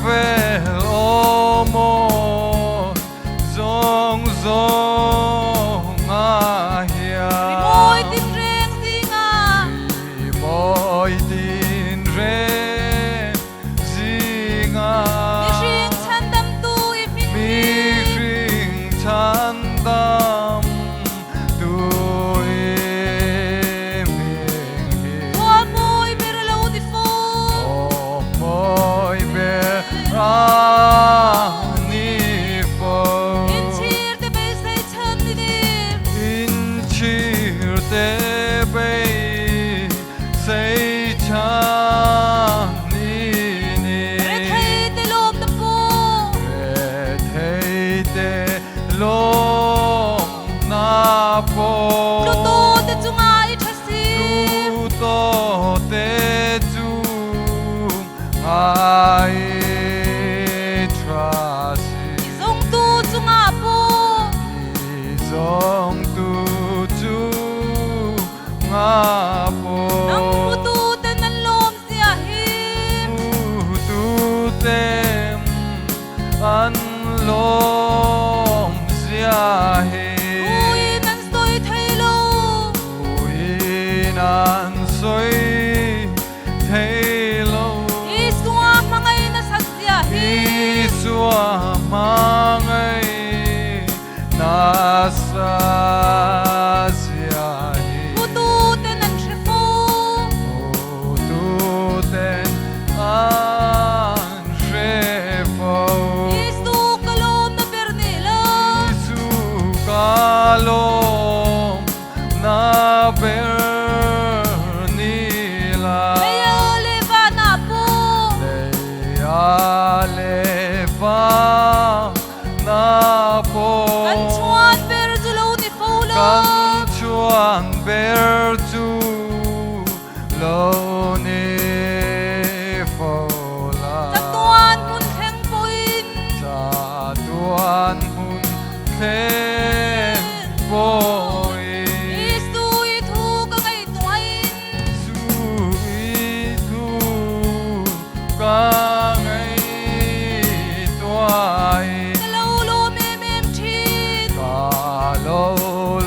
Khawvel awm aw zawng zawngah hian. Rimawi tinreng zingah. Rimawi tinreng zingah. Mihring chhandamtu i hming hi. Mihring chhandamtu i hming hi. Thuamawi ber a lo ni fo. Thuamawi ber a ni fo. Inchhir te beisei chhan i ni. Inchhir te beisei chhan i ni. Rethei te lawmna pawh. Rethei te lawmna pawh. Hluto te chungah i tha si. Hluto te chungah i tha si. I zawngtu chungah pawh. I zawngtu chungah pawh. Nang hmutu ten an lawm zia hi. Hmutu ten an lawm zia hi. Thuin an sawi thei lo. Thuin an sawi thei lo. Isua hmangaih nasat zia hi. Isua hmangaih nasat zia hi. Hmutu ten an hre fo. Hmutu ten an hre fo. Isu ka lawmna ber ni lo. Isu ka lawmna ber ni la. Leia leh vanah pawh. Leia leh vanah pawh. Kan chhuan ber chu lo ni fo lo. Kan chhuan ber chu lo ni fo la. Chatuan hmun thleng pawhin. Chatuan hmun thleng pawhin. Isu i thu ka ngaihtuahin. Isu i thu ka ngaihtuahin. Ka lo lawm em em thin. Ka lo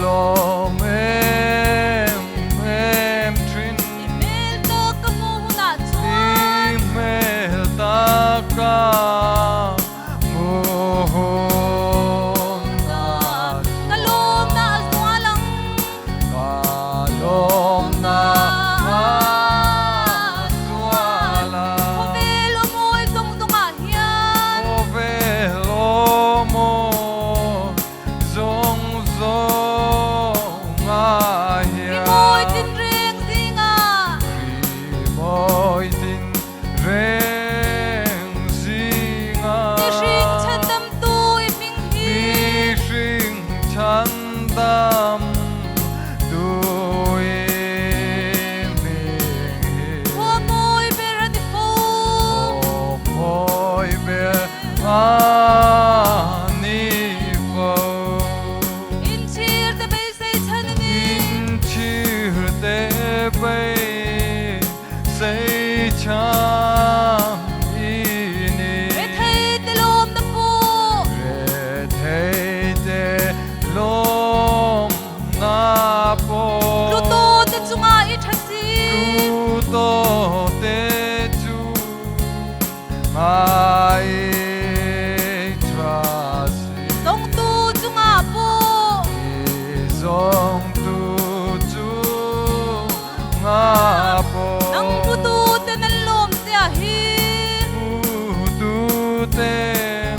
lawm em em thin. I hmel tak ka hmuh hunah chuan. I hmel tak ka hmuh hunah chuan. Ka lawmna a zual ang. Ka lawmna a zual ang. Khawvel aw mawi zawng zawngah hian. Khawvel aw mawi zawng zawngah hian. Rimawi tinreng zingah. Rimawi tinreng zingah. Mihring chhandamtu i hming hi. Mihring chhandamtu i hming hi. Thuamawi ber a ni fo. Thuamawi ber a ni fo. Inchhir te beisei chhan i ni. Inchhir te beisei chhan i ni. Rethei te lawmna pawh. Rethei te lawmna pawh. Hluto te chungah i tha si. Hluto te chungah i tha si. Zawngtu chungah pawh. I zawngtu chungah pawh. Nang hmutu ten an lawm zia hi. Hmutu ten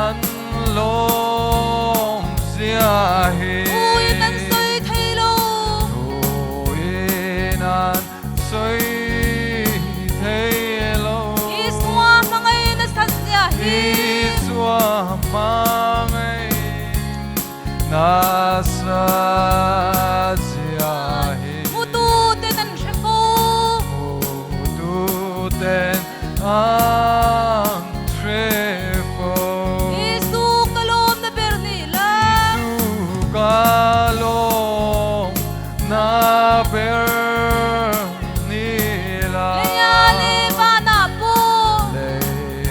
an lawm zia hi. Thuin an sawi thei lo. Thuin an sawi thei lo. Isua hmangaih nasat zia hi. Isua hmangaih nasat zia hi. Hmutu ten an hre fo. Hmutu ten an hre fo. Isu ka lawmna ber ni la. Isu ka lawmna ber ni la. Leia leh vanah pawh. Leia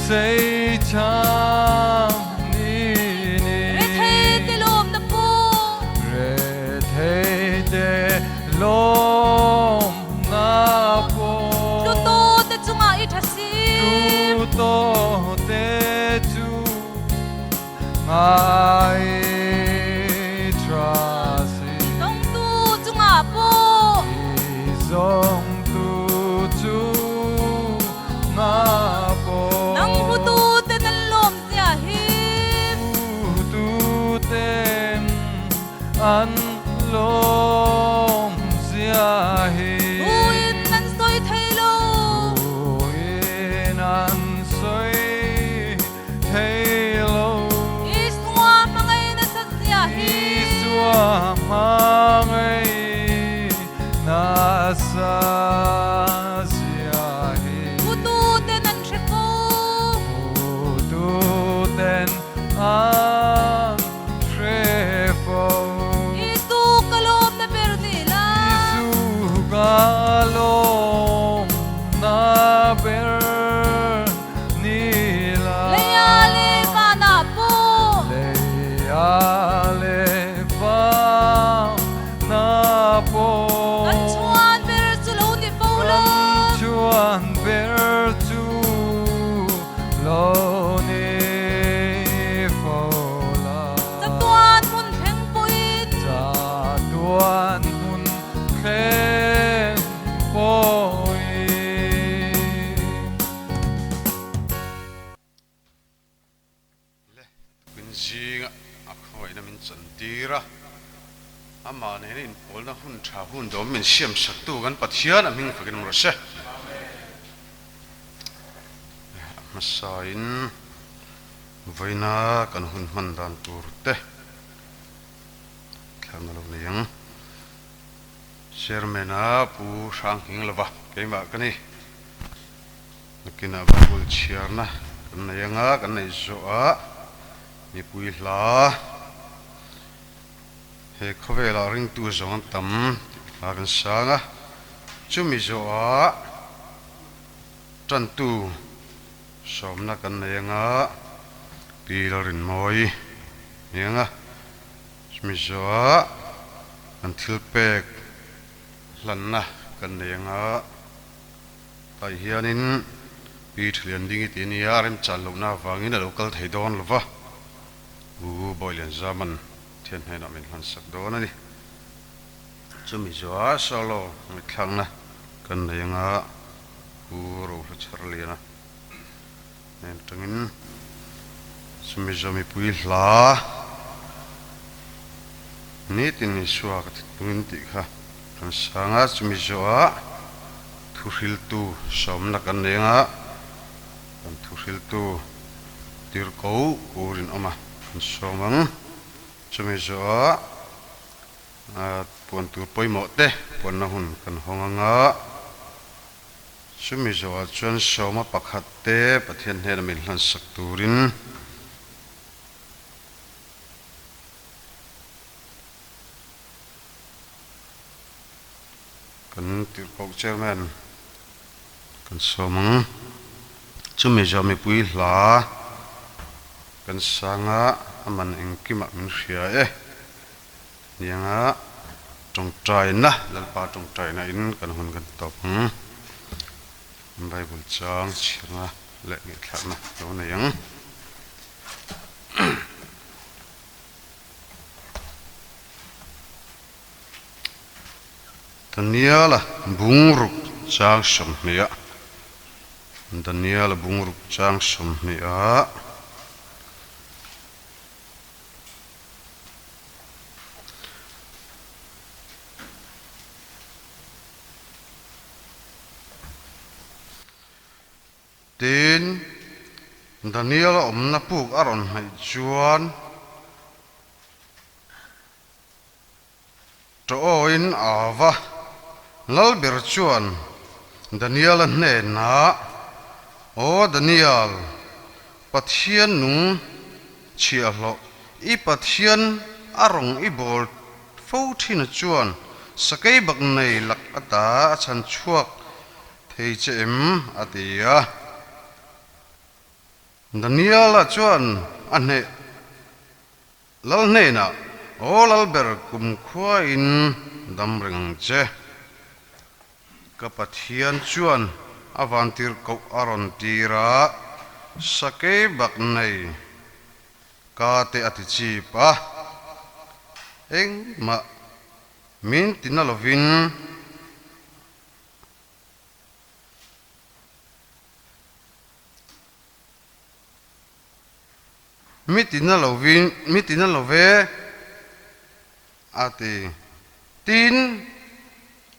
Sei cham ni ni. Rethei te lawm na pawh. Rethei te lawm na pawh. Tlu tawh te chungah i tha si. Tlu tawh te chungah i tha si. Zawngtu chungah pawh. I zawngtu chungah pawh. Nang hmutu ten an lawm zia hi. Hmutu ten an lawm zia hi. Thuin an sawi thei lo. Thuin an sawi thei lo. Isua hmangaih nasat zia hi. Isua hmangaih nasat zia hi. Hmutu ten an hre fo. Hmutu ten an hre fo. Isu ka lawm na ber ni la. Isu ka lawm na ber ni la. Leia leh vanah pawh. Leia leh vanah pawh. Kan chhuan ber chu lo ni fo lo. Kan chhuan ber chu lo ni fo la. Chatuan hmun thleng pawhin. Chatuan hmun thleng pawhin. Le tukin zinga a khawngaihna min chantir a, amah nena inpawlna hun tha hun dawm min siamsaktu kan Pathian a hming fakin rawh se. A hmasain vawiina kan hun hman dan tur te thlarna lo nei ang. Chairman-a Pu Hrang Hing lova keimah ka ni. Nakinah Bible chhiarna kan nei anga kan neih zawhah mipui hla he khawvelah ringtu zawng an tam tih hla kan sang a, chumi zawhah tantu sawmna kan nei anga Pi Lalrinmawi ni anga chumi zawhah kan thil pek hlanna kan nei anga. Tah hianin Pi Thliandingi tih a nia, a remchan lohna avangin a lo kal thei dawn lo va, U Bawilian Zaman thian hnenah min hmansak dawn a ni. Chumi zuah solo ngaihthlakna kan nei anga U Rohlu Chharliana nen atangin chumi zuah mipui hla nitin Isua ka thitpungin tih kha kan sang a, chumi zuah Thuhriltu sawmna kan nei anga, kan thuhriltu tirko ur in awm a, kan sawm ang. Chumi zawhah puan tur pawimawh te puanna hun kan hawng anga, chumi zawhah chuan sawma pakhat te Pathian hnena min hlansak turin, Kan tirhkoh chairman kan sawm ang. Chumi zawh mipui hla kan sang a, a man engkimah min hria e. Nianga tawngtaina, Lalpa tawngtaina in kan hun kan tawp ang. Bible chang chhiarna leh ngaihthlakna lo nei ang. Daniel-a bungruk chang sawmhnih-ah Daniel-a bungruk chang sawmhnih-ah Tin, Daniel-a awmna puk a rawn hnaih chuan, Ṭawhin Ava Lalber chuan Daniel-a hnenah, Aw Daniel, Pathian nung chhiahhlawh, i Pathian a rawng i bawl fo ṭhin chuan sakei bak nei lak ata a chhan chhuak thei che em? a ti a. Daniela chuan a hneh Lal hnenah, Aw Lalber, kumkhuain dam reng ang che. Ka Pathian chuan a vantir koh a rawn tir a, sakei bak nei ka te a ti chip a, engmah min tina lovin, Mi tina lovin, mi tina lo ve, a ti. Tin,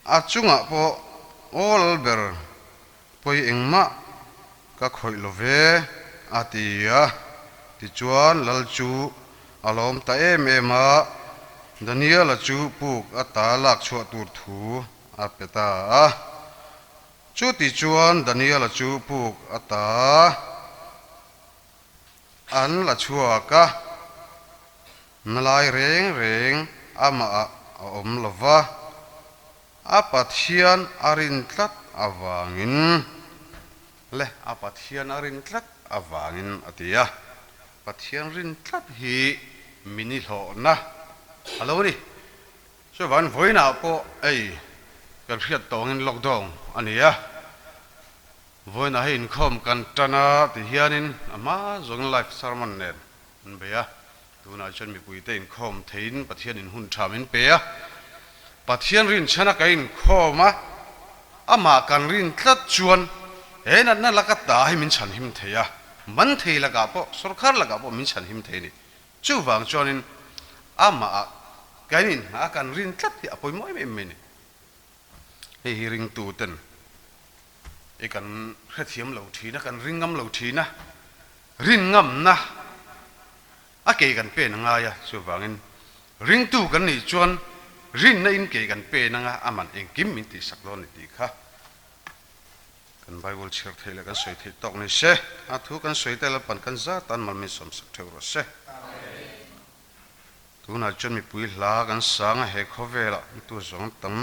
a chungah pawh aw Lalber, pawi engmah ka khawih lo ve, a ti a. Tichuan, Lal chu a lawm ta em em a, Daniela chu puk ata lak chhuah tur thu a pe ta a. Chuti chuan Daniela chu puk ata an la chhuak a, na lai reng reng amah ah a awm lo va, a Pathian a rin tlat avangin le a Pathian a rin tlat avangin a ti a, Pathian rin tlat hi min i hlawhna a lo ni. Chuvan vawiinah pawh ei kan hriat tawngin lockdown a ni a, vawiinah hei inkhawm kan tan a ti hianin a hma zawngin live sermon nen an bei a, tunah chuan mipuite inkhawm theiin Pathian in hun tha min pe a, Pathian rinchhana ka inkhawm a, amah kan rin tlat chuan he natna laka ta hi min chhanhim thei a, man thei lakah pawh sorkar lakah pawh min chhanhim thei a ni. Chuvang chuanin amah kan inhna a kan rin tlat hi a pawimawh em em mai a ni. Hei hi ringtu ten i kan hrethiam lo thin a, kan ring ngam lo thin a, rin ngamna a ke kan pen a ngai a, chuvangin ringtu kan nih chuan rinna in ke kan pen anga aman engkim min tihsak dawn a ni tih kha Kan Bible chhiar theih leh kan sawi theih tawk ni se, a thu kan sawi te Lalpan kan zat tan mal min sawmsak theuh rawh se. Tunah chuan mipui hla kan sang a, he khawvelah tu zawng tam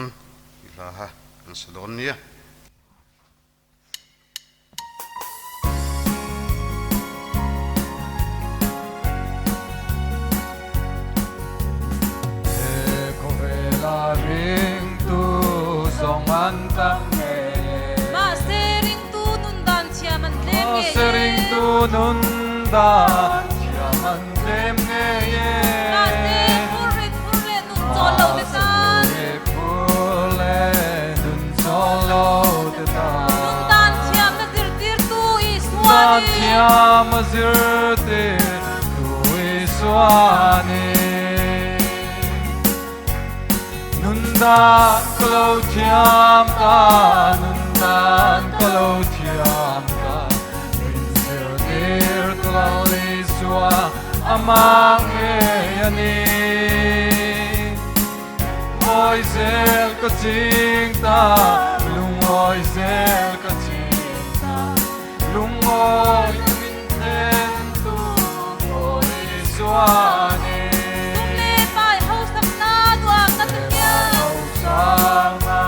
tih hla kha kan sa dawn nia. He khawvela ringtu zawng an tam ngei e. Mahse ringtu nun dan thiam an tlem ngei e. Mahse ringtu nun dan thiam an tlem ngei e. Mahse phur rit phur leh nun chawl lo te tan. Mahse rit phur leh nun chawl lo te tan. Nun dan thiamna zirtirtu Isua Dan ni. thiam a zirtirtu Isua ni. Nun dan ka lo thiam ta, nun dan ka lo thiam ta, min zirtirtu Lal Isua amah ngei a ni. Ngawi zel ka ching ta, lungawi zel ka ching ta, lungawi ka min thlen tu Aw Isua ni. Sum leh pai hausakna duamna te hian. Hausakna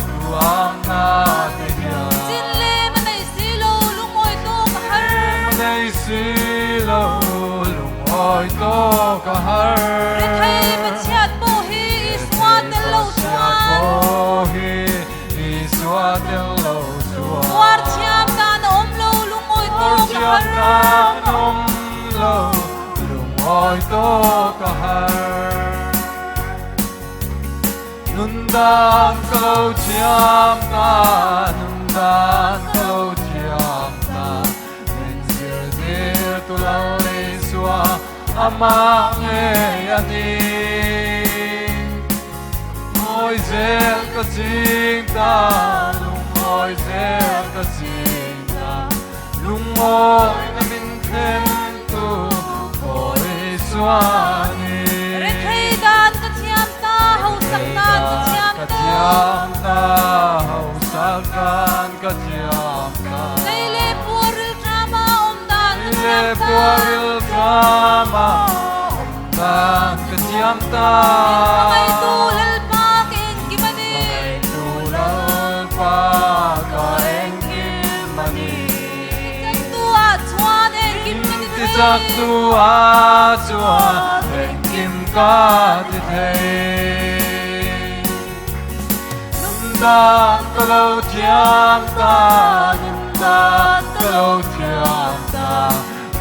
duamna te hian. Chin lem a nei si lo lungawi tawk a har. Lem a nei si lo lungawi tawk a har. Rethei Pathian pawh hi Isua tel lo chuan. Pathian pawh hi Isua tel lo chuan. Tuar thiam dan a awm lo lungawi tawk a har. Tuar thiam dan a awm lo lungawi tawk a har. Nun dan ka lo thiam ta, nun dan ka lo thiam ta, min zirtir tu Lal Isua amah ngei a ni. Ngawi zel ka ching ta, lungawi zel ka ching ta, lungawi na min thlen tu Aw Isua a ni. Rethei dan ka thiam ta, hausak dan ka thiam Ka ta. thiam ta, hausak dan ka thiam ta. Nei leh puaril drama awm dan ka Nei leh thiam ta. puaril drama awm dan ka thiam ta. Min hmangaihtu Lalpa ka engkim a ni. Hmangaihtu Lalpa ka engkim a ni. Chemtu ah chuan engkim. ti chak tu a chuan engkim ka ti thei. Nun dan ka lo thiam ta, nun dan ka lo thiam ta,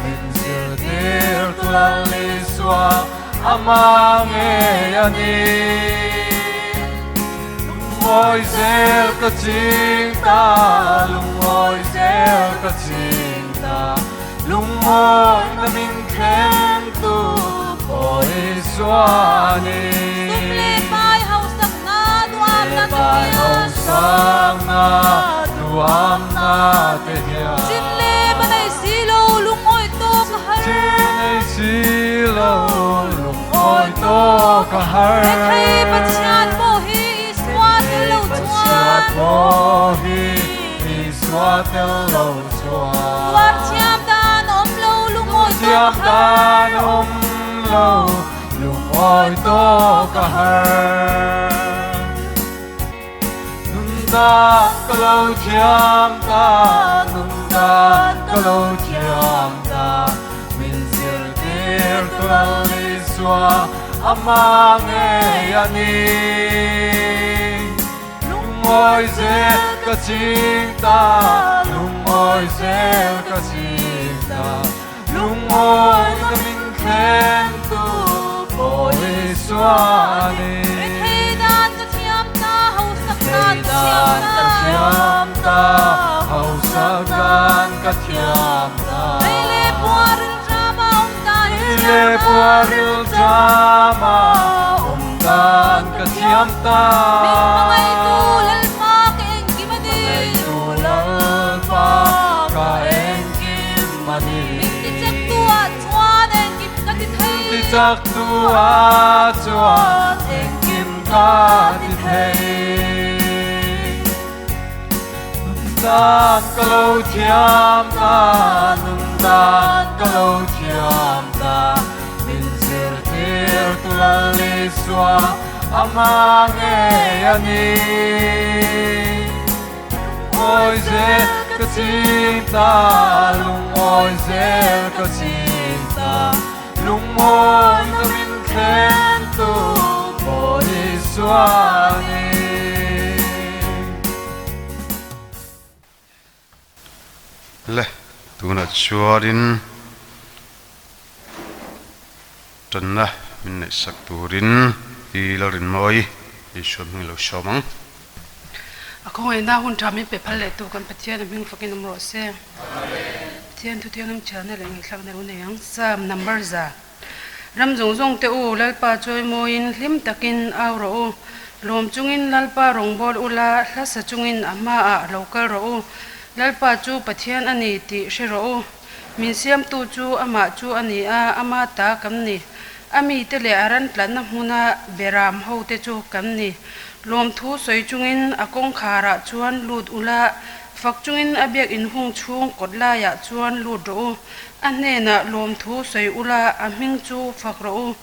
min zirtir tu Lal Isua amah ngei a ni. Lungawi zel ka ching ta, lungawi zel ka ching ta, lungawi na min thlen tu pawh Isua a ni. Sum leh pai hausak na duam na te hian. Hausak na duam na te hian. Chin leh ba nei si lo lungawi tawk a har. Chin nei si lo lungawi tawk a har. Rethei Pathian pawh hi Isua tel lo chuan. Pathian pawh hi Isua tel lo chuan. Tuar thiam dan a awm lo lungawi tawk a har. Thiam dan a awm lo lungawi tawk a har. Nun dan ka lo thiam ta, nun dan ka lo thiam ta, min zirtir tu Lal Isua amah ngei a ni. Lungawi zel ka ching ta, lungawi zel ka ching ta, lungawi na min thlen tu pawh Isua a ni. Rethei dan ka thiam ta, hausak dan ka thiam ta. Rethei dan ka thiam ta, hausak dan ka thiam ta. Ei leh puar rilṭama awm dan ka thiam ta. Ei leh puar rilṭama awm dan ka thiam ta. Min hmangaihtu Lalpa ka engkim a ni. Hmangaihtu Lalpa ka engkim a ni. Min tichaktu ah chuan engkim ka ti thei. Min tichaktu ah chuan engkim ka ti thei. Nun dan ka lo thiam ta, nun dan ka lo thiam ta, min zirtir tu Lal Isua amah ngei a ni. Lungawi zel ka ching ta, lungawi zel ka ching ta, lungawi na min thlen tu pawh Isua a ni. Le, tunah chuanin Tanna min neihsak turin i Lalrinmawi Isua hming lo sawm ang. A khawngaihna hun tha min pe phal leh tu kan Pathian a hming fakin awm rawh se. Pathian thuthianghlim thianna leh ngaihthlakna lo nei ang. Psalm number za. Ram zawng zawng te u, Lalpa chawimawiin hlim takin au rawh u. Lawm chungin Lalpa rawngbâwl ula, hla sa chungin a hmaah lo kal rawh u. Lalpa chu Pathian a ni tih hre rawh u. Min siamtu chu amah chu a ni a, ama ta kan ni. A mite leh a ran tlatna hmuna beram hote chu kan ni. Lawmthu sawi chungin a kawngkharah chuan lut ula, fak chungin a biak inhung chhung kawt laiah chuan lut rawh u. A hnenah lawmthu sawi ula, a hming chu fak rawh u.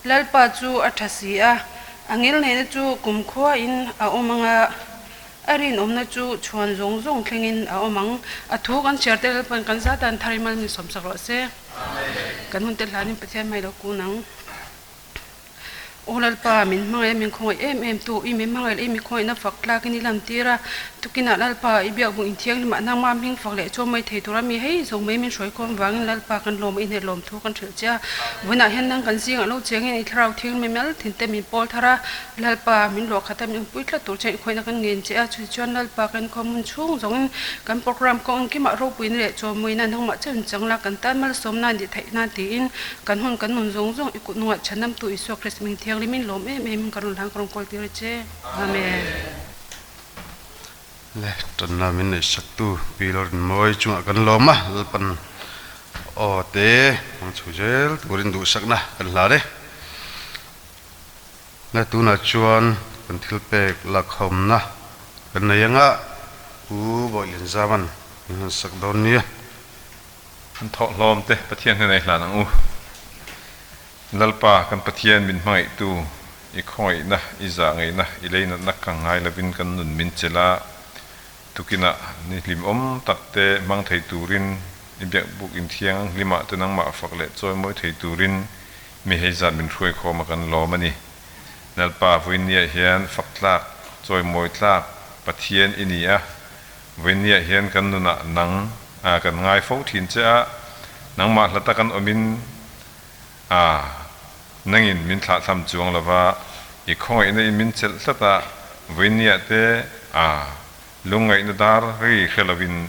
Lalpa chu a tha si a, a ngilneihna chu kumkhuain a awm ang a. A rinawmna chu chhuan zawng zawng thlengin a awm ang. A thu kan chhiar te Lalpan kan zat dan thar i mal min sawmsak rawh se. Kan hun te hlanin Pathian hmai lo kun ang. Aw Lalpa, min hmangaih a, min khawngaih em em tu, i min hmangaih leh i mi khawngaihna fak tlakin i lamtir a. Tukinah Lalpa, i biakbuk inthianghlimah nangmah hming fak leh chuan mai thei tura mi hei zawng mai min hruaikhawm vangin Lalpa kan lawm a, i hne lawm thu kan hrilh che a. Vawiinah hian nang kan zingah lo chengin i thlarau thianghlim mel thin te min pawl thar a. Lalpa, min luah khat a, min pui tlat tur chuan i khawihna kan ngen che a, chutih chuan Lalpa kan khaw hmun chhung zawngin kan program kawng engkimah ropuina leh chawmawina nangmah chen chang la, kan tan malsawmna a nih theih nan tiin kan hun kan nun zawng zawng i kut hnungah chhanamtu Isua Krist hming thianghlimin lawm em emin ka rawn hlang ka rawn kawl tir a che. Amen. Le, tanna min neihsaktu Pi Lalrinmawi chungah kan lawm a, Lalpan aw te hmang chho zel turin duhsakna kan hlan e. Na tunah chuan kan thil pek lakhawmna kan nei anga Pu Bawilinzaman min han sak dawn nia. Kan thawh hlawm te Pathian hnenah i hlan ang u. Lalpa kan Pathian min hmangaihtu, i khawngaihna, i zahngaihna, i leinatna ka ngai lovin kan nun min chelh a, tukinah ni hlimawm tak te hmang thei turin I biak buk in thiang hlimah te nangmah fak leh chawi mawi thei turin mi hei zat min hruai khawm a kan lawm a ni. Lalpa Vawinia hian fak tlak, chawi mawi tlak Pathian i ni a. Vawinia hian kan nunah nang a kan ngai fo thin che a, nangmah hlata kan awmin a nangin min thlahthlam chuang lova, i khawngaihna in min chelh tlat a, Vawinia te a Lungngaihna dar ri hre lovin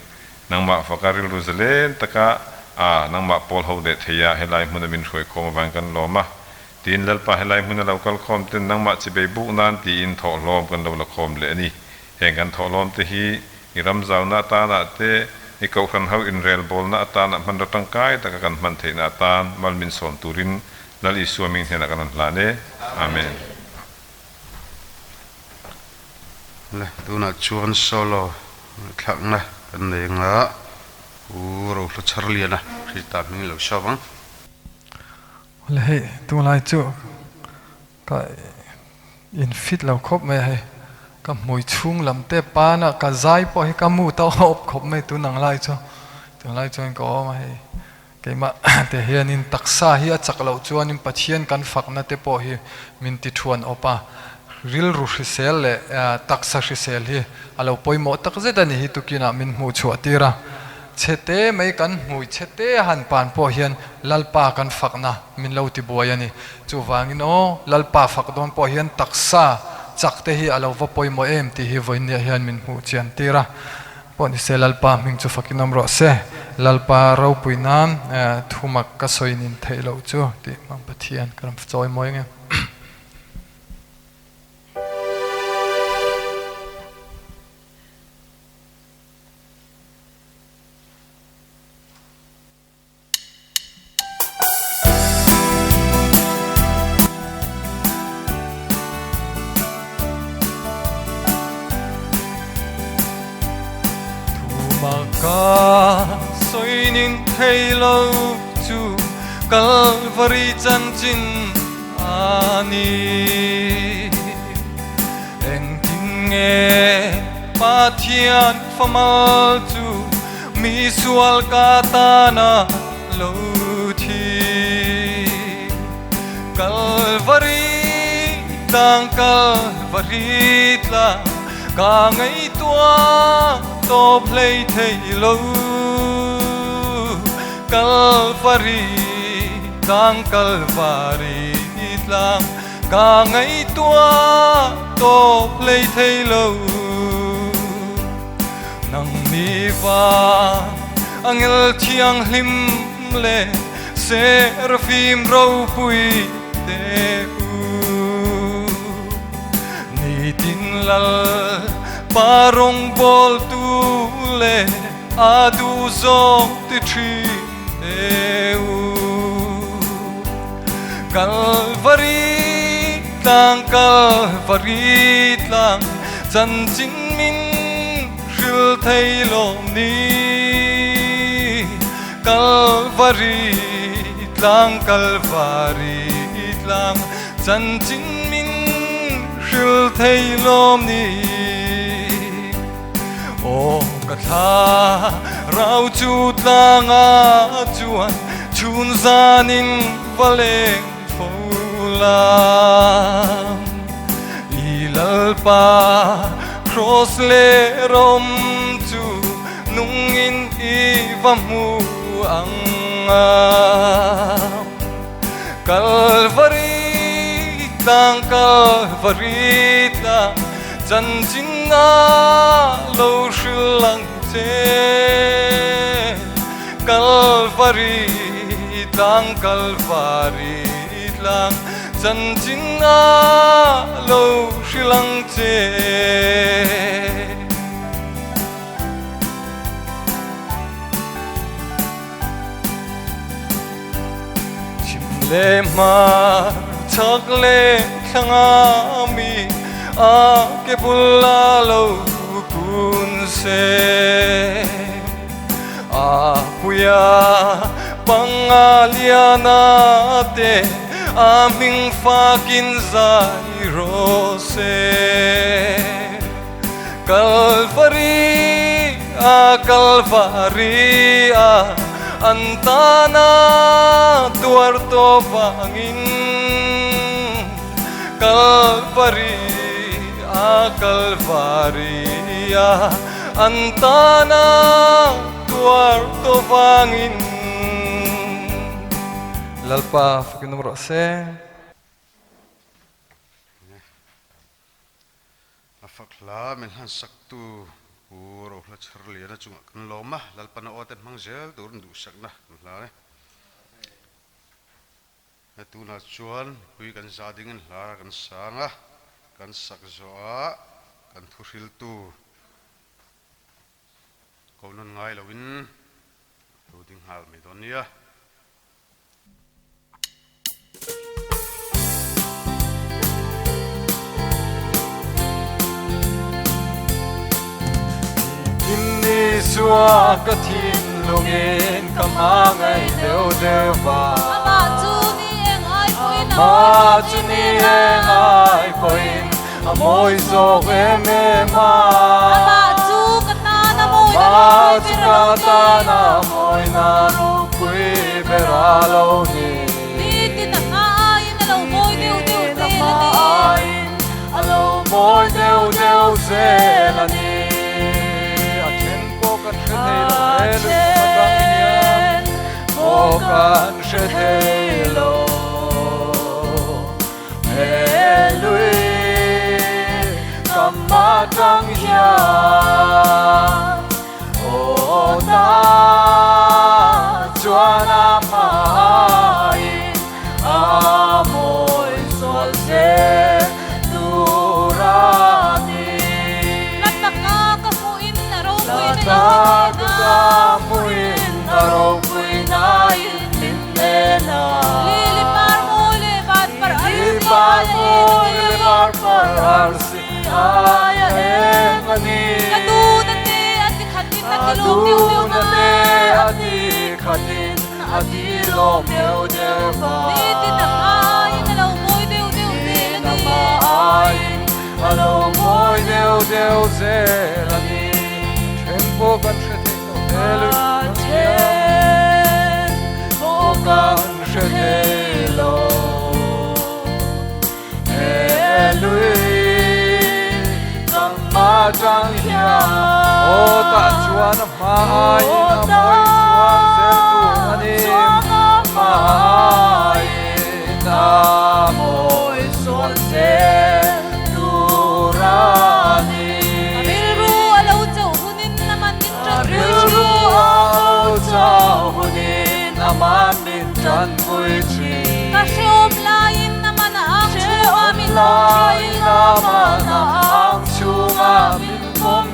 nangmah faka rilru zalen taka a nangmah pawl ho leh thei a helai hmuna min hruai khawm avang kan lawm a tiin Lalpa helai hmuna lo kal khawm ten nangmah chibei buk nan tiin thawhlawm kan lo la khawm leh a ni. Heng kan thawhlawm te hi i ram zauna atanah te i kohhran ho inrelbawlna atanah hmanraw tangkai taka kan hman theihna atan mal min sawm turin Lal Isua hming hnenah kan rawn hlan e. Amen. Le, tunah chuan solo thlakna kan nei anga U Rohlu Chharliana Krista hming lo show ang. Le hei, tunlai chu ka in fit lo khawp mai a hei, ka hmui chhung lam te pana ka zai pawh hi ka mu ta awp khawp mai tun ang lai chu, tunlai chuan ka awm a hei. Keimah te hianin taksa hi a chak loh chuanin Pathian kan fakna te pawh hi min ti thuan awp a, rilru hrisel leh taksa hrisel hi a lo pawimawh tak zet a ni hi tukinah min hmuh chhuah tir a. Chhete mai kan hmui chhete a han pan pawh hian Lalpa kan fakna min lo ti buai a ni. Chuvangin aw, Lalpa fak dawn pawh hian taksa chak te hi a lo va pawimawh em tih hi vawiinniah hian min hmuh chian tir a. Pawh ni se Lalpa hming chu fakin awm rawh se. Lalpa ropui nan thumak ka sawi nin theih loh chu tih hmang Pathian ka rawn chawi mawi ang em. Thumaka sawining thei lo chu Kalvari chanchin a ni. Engtin nge Pathian famal chu Mi sual ka tana lo thi. Kalvari tlang Kalvari tlang ka ngaihtuah tawp hlei thei lo. Kalvari tlang Kalvari tlang ka ngaihtuah tawp hlei thei lo. Nang ni vang angel thianghlim leh Serafim ropui te u. Nitin lal pa rawngbawltu leh a duh zawng ti thin te u. Kalvari tlang Kalvari tlang chanchin min hril thei lawm ni. Kalvari tlang Kalvari tlang chanchin min hril thei lawm ni. Aw ka thla rau chu tlanga chuan chhun zanin va leng fo lam. I Lalpa cross leh rawm chu nungin i va hmu ang a. Kalvari tlang Kalvari tlang chanchin a lo hril ang che. Kalvari tlang Kalvari tlang chanchin a lo hril ang che. Chim leh hmar chak leh thlang a mi a ke bul a lo kun se. A puia panga liana te a hming fakin zai rawh se. Kalvari a Kalvari a An tana tuar to wangin Kalvari a Kalvaria Antana tuar to wangin Lalpa fakinom ro se. A fak hla min han sak tu Pu Rohla Chharliana chungah kan lawm a, Lalpana aw te hmang zel turin duhsakna kan hlan e. He tunah chuan mipui kan za dingin hla kan sang a, kan sak zawhah kan thuhriltu ko nawn ngai loin lo ding nghal mai dawn nia. Isua ka thinlungin ka hmangaih deuh deuh va. Amah chu ni eng ai pawhin a Amah chu ni eng ai pawhin a mawi zawk em em a. Amah chu ka tan a mawi na Amah ropui chu ber a ka lo ni. tan a mawi na ropui ber a lo ni. Nitin a hma aiin a lo mawi deuh deuh Nitin a zel hma a ni. aiin a lo mawi deuh deuh zel a ni. A then pawh kan hre thei lo A he lui atang hian then pawh pawh kan kan hre hre thei thei lo. lo. He He lui lui kam atang hian aw ta chuan a hmaiin a mawi zual zel tur a ni. La taka ka hmuhin a ropui La na in taka min ka nen a. hmuhin a ropui na in min nen a. Lili par mawi leh van par Lili arsi par aia eng a mawi ni. leh van par arsi aia eng a ni. Ka duna te a ti khatin a Ka ti lawm deuh deuh duna va. te a ti khatin a ti lawm deuh deuh va. Nitin a hma aiin a lo mawi deuh deuh zel a Nitin a ni. hma aiin a lo mawi deuh deuh zel a ni. Then pawh kan hre thei lo he lui A kan hian then pawh pawh kan kan hre hre thei thei lo. lo. He He lui lui kam kam atang atang hian aw tah hian chuan a hma aiin aw a mawi zual zel tur a tah ni. chuan a Hma hma aiin aiin a a mawi mawi zual zual zel zel tur tur a a ni. ni. A rilru a lo chauh hunin a man min A tanpui rilru thin. a lo chauh hunin a man min tanpui thin. Ka hreawm laiin a man a ang chhunga Hreawm min pawm laiin thin. a man a ang chhunga min pawm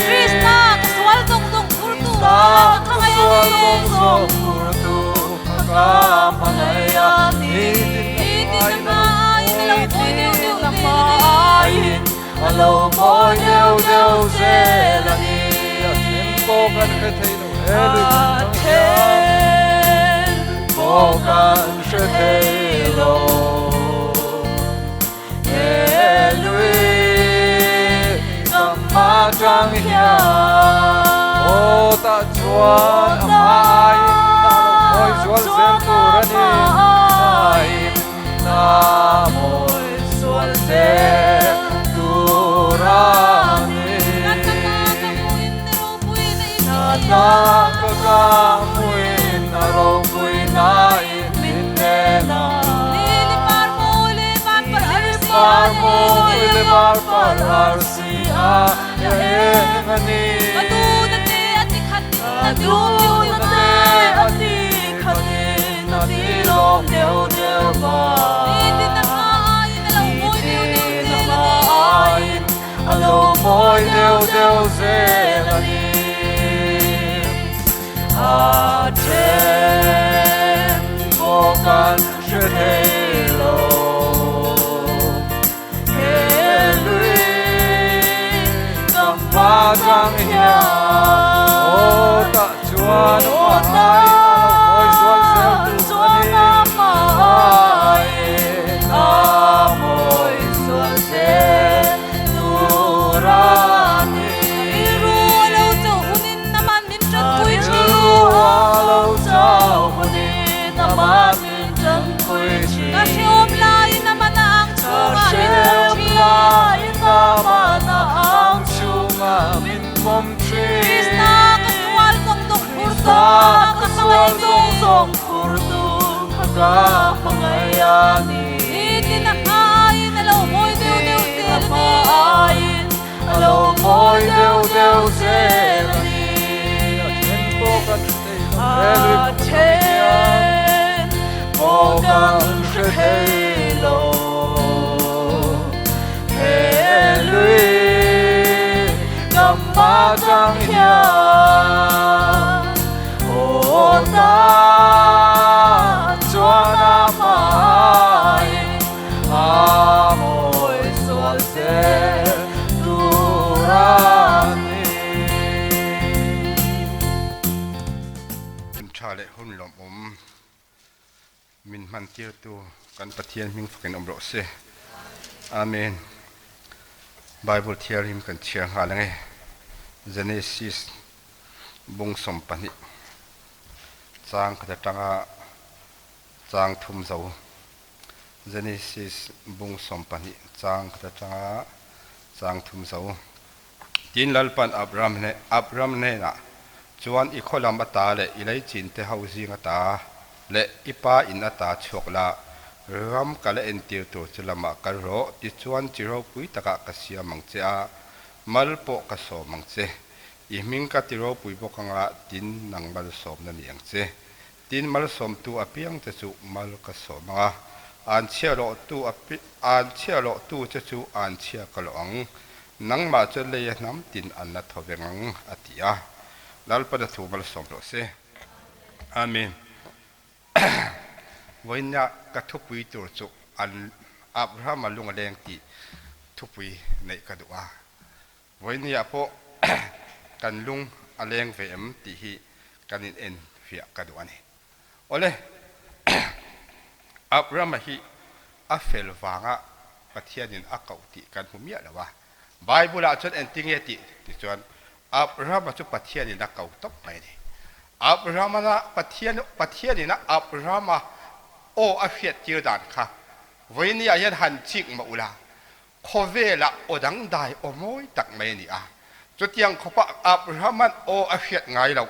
Krista ka thin. sual zawng zawng phurtu Krista kha ka ka hmangaih a sual ni. zawng zawng phurtu kha ka hmangaih a ni. Nitin a hma aiin a lo mawi deuh deuh Nitin a zel hma a ni. aiin a lo mawi deuh deuh zel a ni. A then pawh kan hre thei lo he lui A kan tang hian then pawh pawh kan kan hre hre thei thei lo. lo. He He lui lui kam kam atang atang hian aw hian tah chuan aw a hma aiin a lo mawi tah zual zel chuan tur a a ni. hma Aiin aiin a a mawi mawi zual zual zel zel tur tur a a ni. ni. La taka ka hmuhin a ropui na in La min taka nen a. ka hmuhin a ropui na in min nen a. Lili par mawi leh van par Lili arsi par aia eng a mawi ni. leh van par arsi aia eng a ni. Ka duna te a ti khatin Ka a ti lawm deuh duna deuh va. te a ti khatin a ti lawm deuh deuh va. Nitin a hma aiin a lo mawi deuh deuh Nitin a zel a hma ni. aiin a lo mawi deuh deuh zel a ni. A then pawh kan hre thei lo. He lui kam atang hian aw tah chuan a Aw hma aiin a lo mawi zual zel tah tur a chuan ni. a hma Aiin a mawi zual zel tur a ni. A rilru a lo chauh hunin a man min A tanpui thin. rilru a lo Ama min tanpui thin. Ka hreawm laiin amana ang chhungah min pawm thin. Ka hreawm laiin amana ang chhungah min pawm thin. Krista ka sual zawng zawng phurtu kha ka hmangaih a ni. Krista ka sual zawng zawng phurtu kha ka hmangaih a ni. Nitin a hma aiin a lo mawi deuh deuh zel a ni. Nitin a hma aiin a lo mawi deuh deuh zel a ni. A then pawh kan hre thei lo. A then pawh kan hre thei lo. He lui kam atang hian aw tan chuan a hmaiin a mawi sual zel tur a ni. Hun tha leh hun lawmawm min hman tirtu kan Pathian hming fakin awm rawh se. Amen. Bible thianghlim kan chhiar nghal ang e. Genesis bung 12 chang khat atanga chang thum zo. Genesis bung 12 chang khat atanga chang thum zo. Tin Lalpan Abram Abram hnenah chuan i khaw lam ata leh i leichin te ho zing ata leh i pa in ata chhuak la, ram ka la entir tur chu lamah kal rawh, tichuan chi ropui takah ka siam ang che a, mal pawh ka sawm ang che. I hming ka ti ropui bawk anga tin nang malsawmna ni ang che. Tin malsawmtu apiang che chu mal ka sawm ang a, anchhia lawhtu anchhia lawhtu che chu anchhia ka lawh ang, nangmah chu leia hnam tin an la thaw veng ang, a ti a. Lalpana thu malsawm rawh se. Amen. Vawiina ka thupui tur chu an Abrahama lung a leng tih thupui neih ka duh a. Vawinia pawh kan lung a leng ve em tih hi kan in en fiah ka duh a ni. Awle, Abrahama hi a fel vanga Pathianin a koh tih kan hmu miah lo a. Bible-ah chuan engtinge tih ti chuan Abrahama chu Pathianin a ko tawp mai a ni. Abrahama Pathian Pathianin a Abrahama aw a hriat tir dan kha vawinia hian han chik mah ula Khawvelah aw dangdai aw mawi tak mai a ni a. Chutiang khawpa Abrahama'n aw a hriat ngai loh,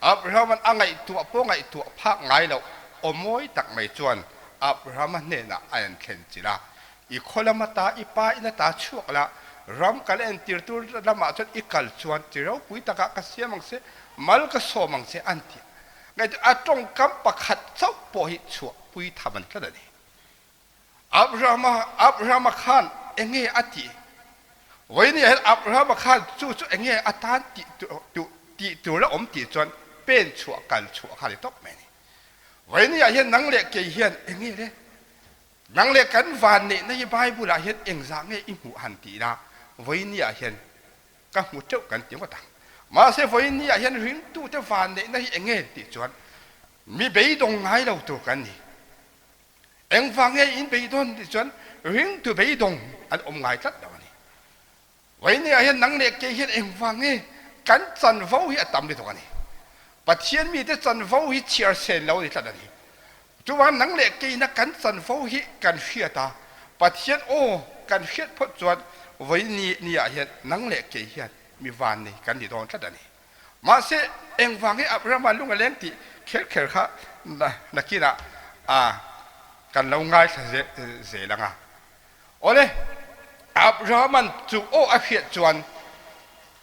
Abrahama'n a ngaihtuah pawh ngaihtuah phak ngai loh aw mawi tak mai chuan Abrahama hnenah a en thlen chilh a, I khaw lam ata i pa in ata chhuak la, ram kal entir tur lamah chuan i kal chuan chi ropui takah ka siam ang che, mal ka sawm ang che an ti a. Ngaihtuah a tawngkam pakhat chauh pawh hi chhuahpui tham an tlat a ni. Abrahama, Abrahama khan enge a tih? Vawiin ah hian Abrahama khan chu chu enge a tan tih tu tih tur la awm tih chuan pen chhuah kal chhuah kha a ni tawp mai a ni. Vawiin ah hian nang leh kei hian enge le? Nang leh kan van neihna hi Bible ah hian engzah nge i hmuh han tih ila vawiin ah hian ka hmu teuh kan ti ngawt ang. Mahse vawiin ah hian ringtute van neihna hi enge tih chuan mi beidawng ngai lo tur kan ni. Engvang nge in beidawn tih chuan ringtu beidawng an awm ngai tlat lo a ni. Vawiin ah hian nang leh kei hian engvang nge kan chanvo hi a tam lutuk a ni. Pathian mite chanvo hi chhiar sen lo a ni tlat a ni. Chuvang nang leh keina kan chanvo hi kan hriat a, Pathian aw kan hriat phawt chuan vawiin ni ni ah hian nang leh kei hian mi van nei kan ni dawn tlat a ni. Mahse, engvang hi Abrahama lung a leng tih kher kher kha nakinah kan lo ngaithla zel ang a. Awle, Abrahama'n chu aw a hriat chuan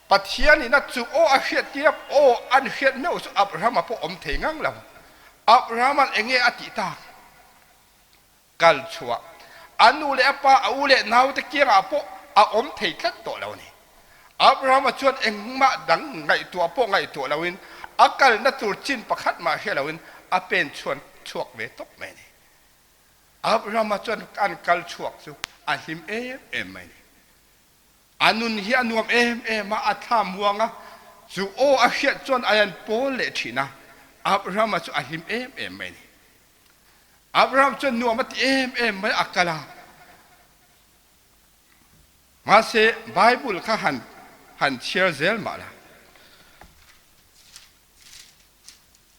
Pathianin a chu aw a hriat tir a, aw an hriat meuh chu Abrahama pawh awm thei ngang lo. Abrahama'n enge a tih tak? Kal chhuah. A nu leh a pa, a u leh naute kiangah pawh a awm thei tlat tawh lo a ni. Abrahama chuan engmah dang ngaihtuah pawh ngaihtuah loin a kalna tur chin pakhat mah hre loin a pen chhuan chhuak ve tawp mai a ni. Abrahama chuan an kal chhuak chu a hlim em em mai a ni. A nun hi a nuam em em a, a thla muang a, chu aw a hriat chuan a an pawl leh thin a, Abrahama chu a hlim em em mai a ni. Abraham chuan nuam a ti em em mai a kal a. Mahse Bible kha han han chhiar zel mah la.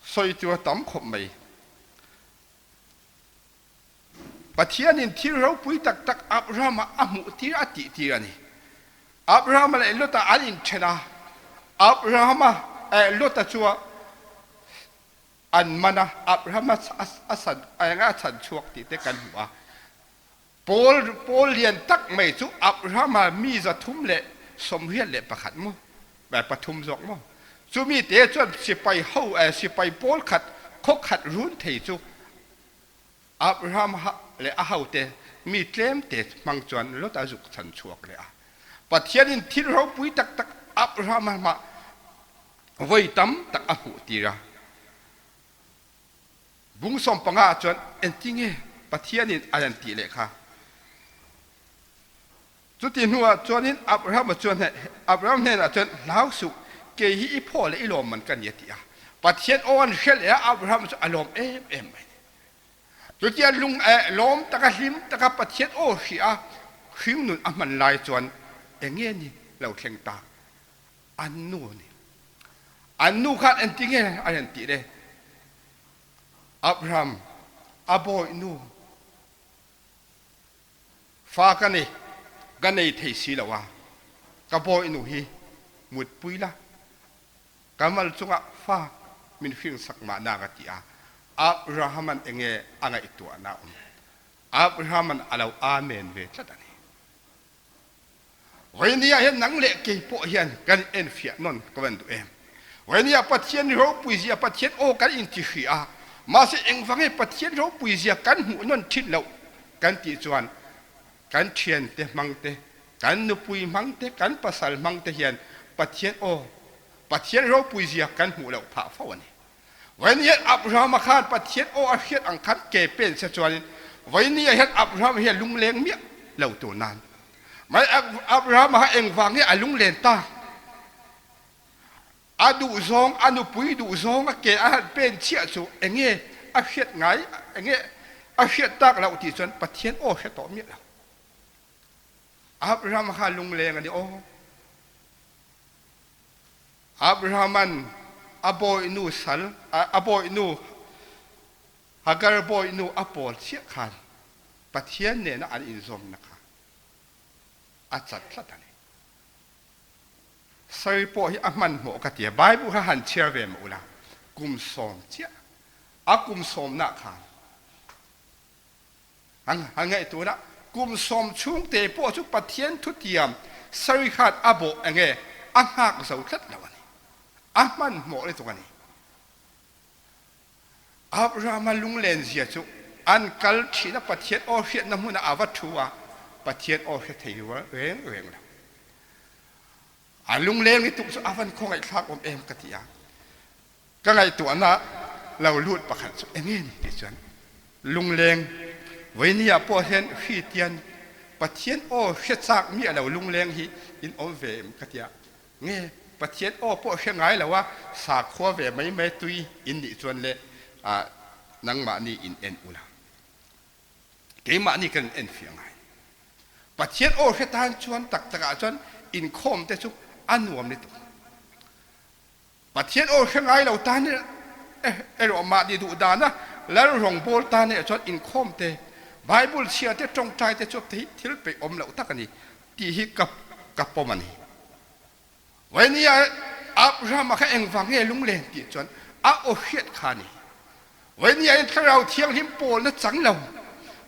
Sawi tur a tam khawp mai. Pathianin thil ropui tak tak Abrahama a hmuhtir a tihtir a ni. Abrahama leh Lota an inthen a, Abrahama eh Lota chu an man a, Abrahama a san eng a chhan chhuak tih te kan hmu a. Pawl pawl lian tak mai chu Abrahama mi 381 maw pathum zawk maw chumi te chuan sipai ho eh sipai pawl khat khaw khat run thei chu Abraham leh a hote mi tlemte hmang chuan Lot a zuk chhan chhuak leh a. Pathianin thil ropui tak tak Abraham hmah vawi tam tak a hmuh tir a. Bung 15 ah chuan engtinge Pathianin a rawn tih leh kha? Chuti hnuah chuanin Abraham chuan Abraham hnenah chuan, Hlau suh, kei hi i phaw leh i lawmman ka ni a ti a. Pathian aw an hre leh a, Abraham chu a lawm em em mai. Chutia lung lawm taka hlim taka Pathian aw hria a hringnun a hman lai chuan eng nge ni lo thleng ta? An nu a ni. An nu khan engtinge a rawn tih le? Abraham a bawihnu Fa ka nei, ka nei thei si lo a, ka bawihnu hi mutpui la, ka mal chungah fa min hringsak mahna ka ti a. Abraham-a'n enge a ngaihtuahna a awm? Abraham-a'n a lo Amen ve tlat a ni. Vawinia hian nang leh kei pawh hian kan enfiah nawn ka van duh em? Vawinia Pathian ropuizia Pathian aw kan intihri a, mahse engvange Pathian ropuizia kan hmuh nawn thin loh kan tih chuan kan thiante hmang te, kan nupui hmang te, kan pasal hmang te hian Pathian aw, Pathian ropuizia kan hmuh loh phah fo a ni. Vawinia Abrahama khan Pathian aw a hriat ang khan ke pen se chuanin vawinia hian Abrahama hi a lungleng miah lo tur nan. Mai Abrahama kha engvang nge a lunglen ta? A duhzawng, a nupui duhzawng a ke a han pen chiah chu enge a hriat ngai, enge a hriat tak loh tih chuan Pathian aw hre tawh miah lo. Abrahama kha a lungleng a ni aw. Abrahama'n a bawihnu sal, a bawihnu Hagar bawihnu a pawl chiah khan Pathian nena an inzawmna kha a chat tlat a ni. Sari pawh hi a hmanhmawh ka ti a, Bible kha han chhiar ve mah ula, kum sawm chiah, a kum sawmnah khan An ngaihtuahna kum sawm chhungte pawh chu Pathian thutiam sari khan a bawh enge a nghak zo tlat lo a ni. A hmanhmawh lutuk a ni. Abrahama lunglen zia chu an kal thin a, Pathian aw hriatna hmunah a va thu a, Pathian aw hre thei reng reng lo. A lungleng lutuk chu a van khawngaihthlak awm em ka ti a. Ka ngaihtuahna lo lut pakhat chu eng nge ni tih chuan lungleng vawinia pawh hian hri tian Pathian aw hre chak miah lo lungleng hi in awm ve em ka tia nge Pathian aw pawh hre ngai lo a sakhua ve mai mai tui in nih chuan le nangmahni in en ula keimahni kan en fiah ngai Pathian aw hre tan chuan tak takah chuan inkhawm te chu a nuam lutuk. Pathian aw hre ngai lo tan erawh mahni duh dana lal rawngbâwl tan erawh chuan inkhawm te, Bible chhia te, tawngtai te chu thil peih awm loh tak a ni tih hi ka ka pawm a ni. Vainia Abrahama kha engvang nge lunglen tih chuan a aw hriat kha a ni. Vainia in Thlarau Thianghlim pawlna chang lo,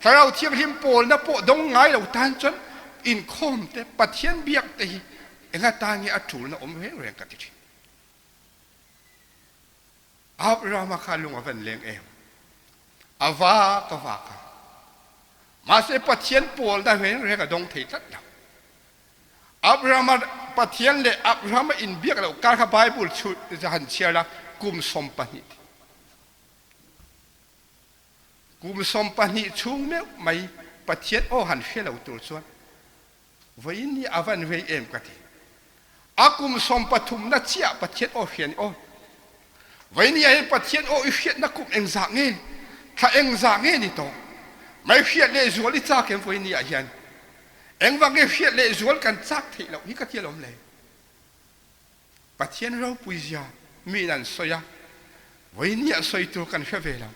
Thlarau Thianghlim pawlna pawh dawng ngai lo tan chuan inkhawm te, Pathian biak te hi Enga tan nge a ṭulna awm reng reng ka ti ṭhin. Abrahama kha lung a van leng em? A va ka vak a. Mahse Pathian pawlna reng reng a dawng thei tlat lo. Abrahama Pathian leh Abrahama inbiak loh kar kha Bible chhut han chhiar la kum 20. Kum 20 chhung meuh mai Pathian aw han hre lo tur chuan Vawiin hi a van rei em ka ti. A kum 30 na chiah Pathian aw hria ni aw. Vawiin hi ahhin Pathian aw i hriatna kum engzah nge, thla engzah nge ni tawh? Mai hriat leh zual i chak em vawiin ni ah hian? Engvang nge hriat leh zual kan chak theih loh hi ka ti alawm le. Pathian ropui zia mi in an sawi a, vawiin ni ah sawi tur kan hre ve lo.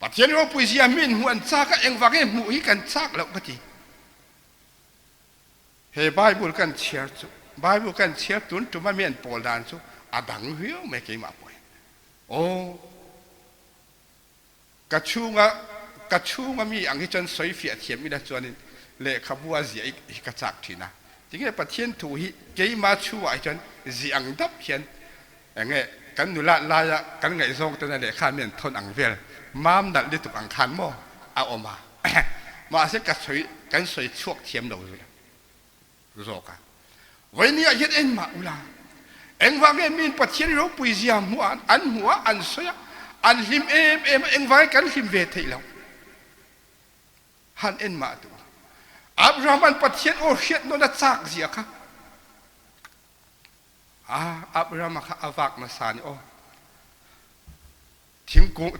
Pathian ropui zia min hmuh an chak a, engvang nge hmuh hi kan chak loh ka ti. He Bible kan chhiar chu, Bible kan chhiar tun tum a mi an pawl dan chu a dang viau mai keimah pawh hian. Aw, ka chhunga ka chhunga mi ang hi chuan sawi fiah thiam ila chuanin lehkhabu a ziah hi ka chak thin a. Tinge Pathian thu hi keima chhungah hi chuan ziah ang dap hian enge kan nula laia kan ngaihzawng tena lehkha mi an thawn ang vel mam nalh lutuk ang khan maw a awm a. Mahse ka sawi kan sawi chhuak thiam lo zawk a. Vawinia hian engmah ula, engvang nge miin Pathian ropui zia hmuh a an hmuh a, an sawi a, an hlim em em a, engvang nge kan hlim ve theih loh? Han en mah duh. Abraham-a'n Pathian aw hriat nawn a chak zia kha. Ah, Abraham-a kha a vak nasa ni aw. Thingkung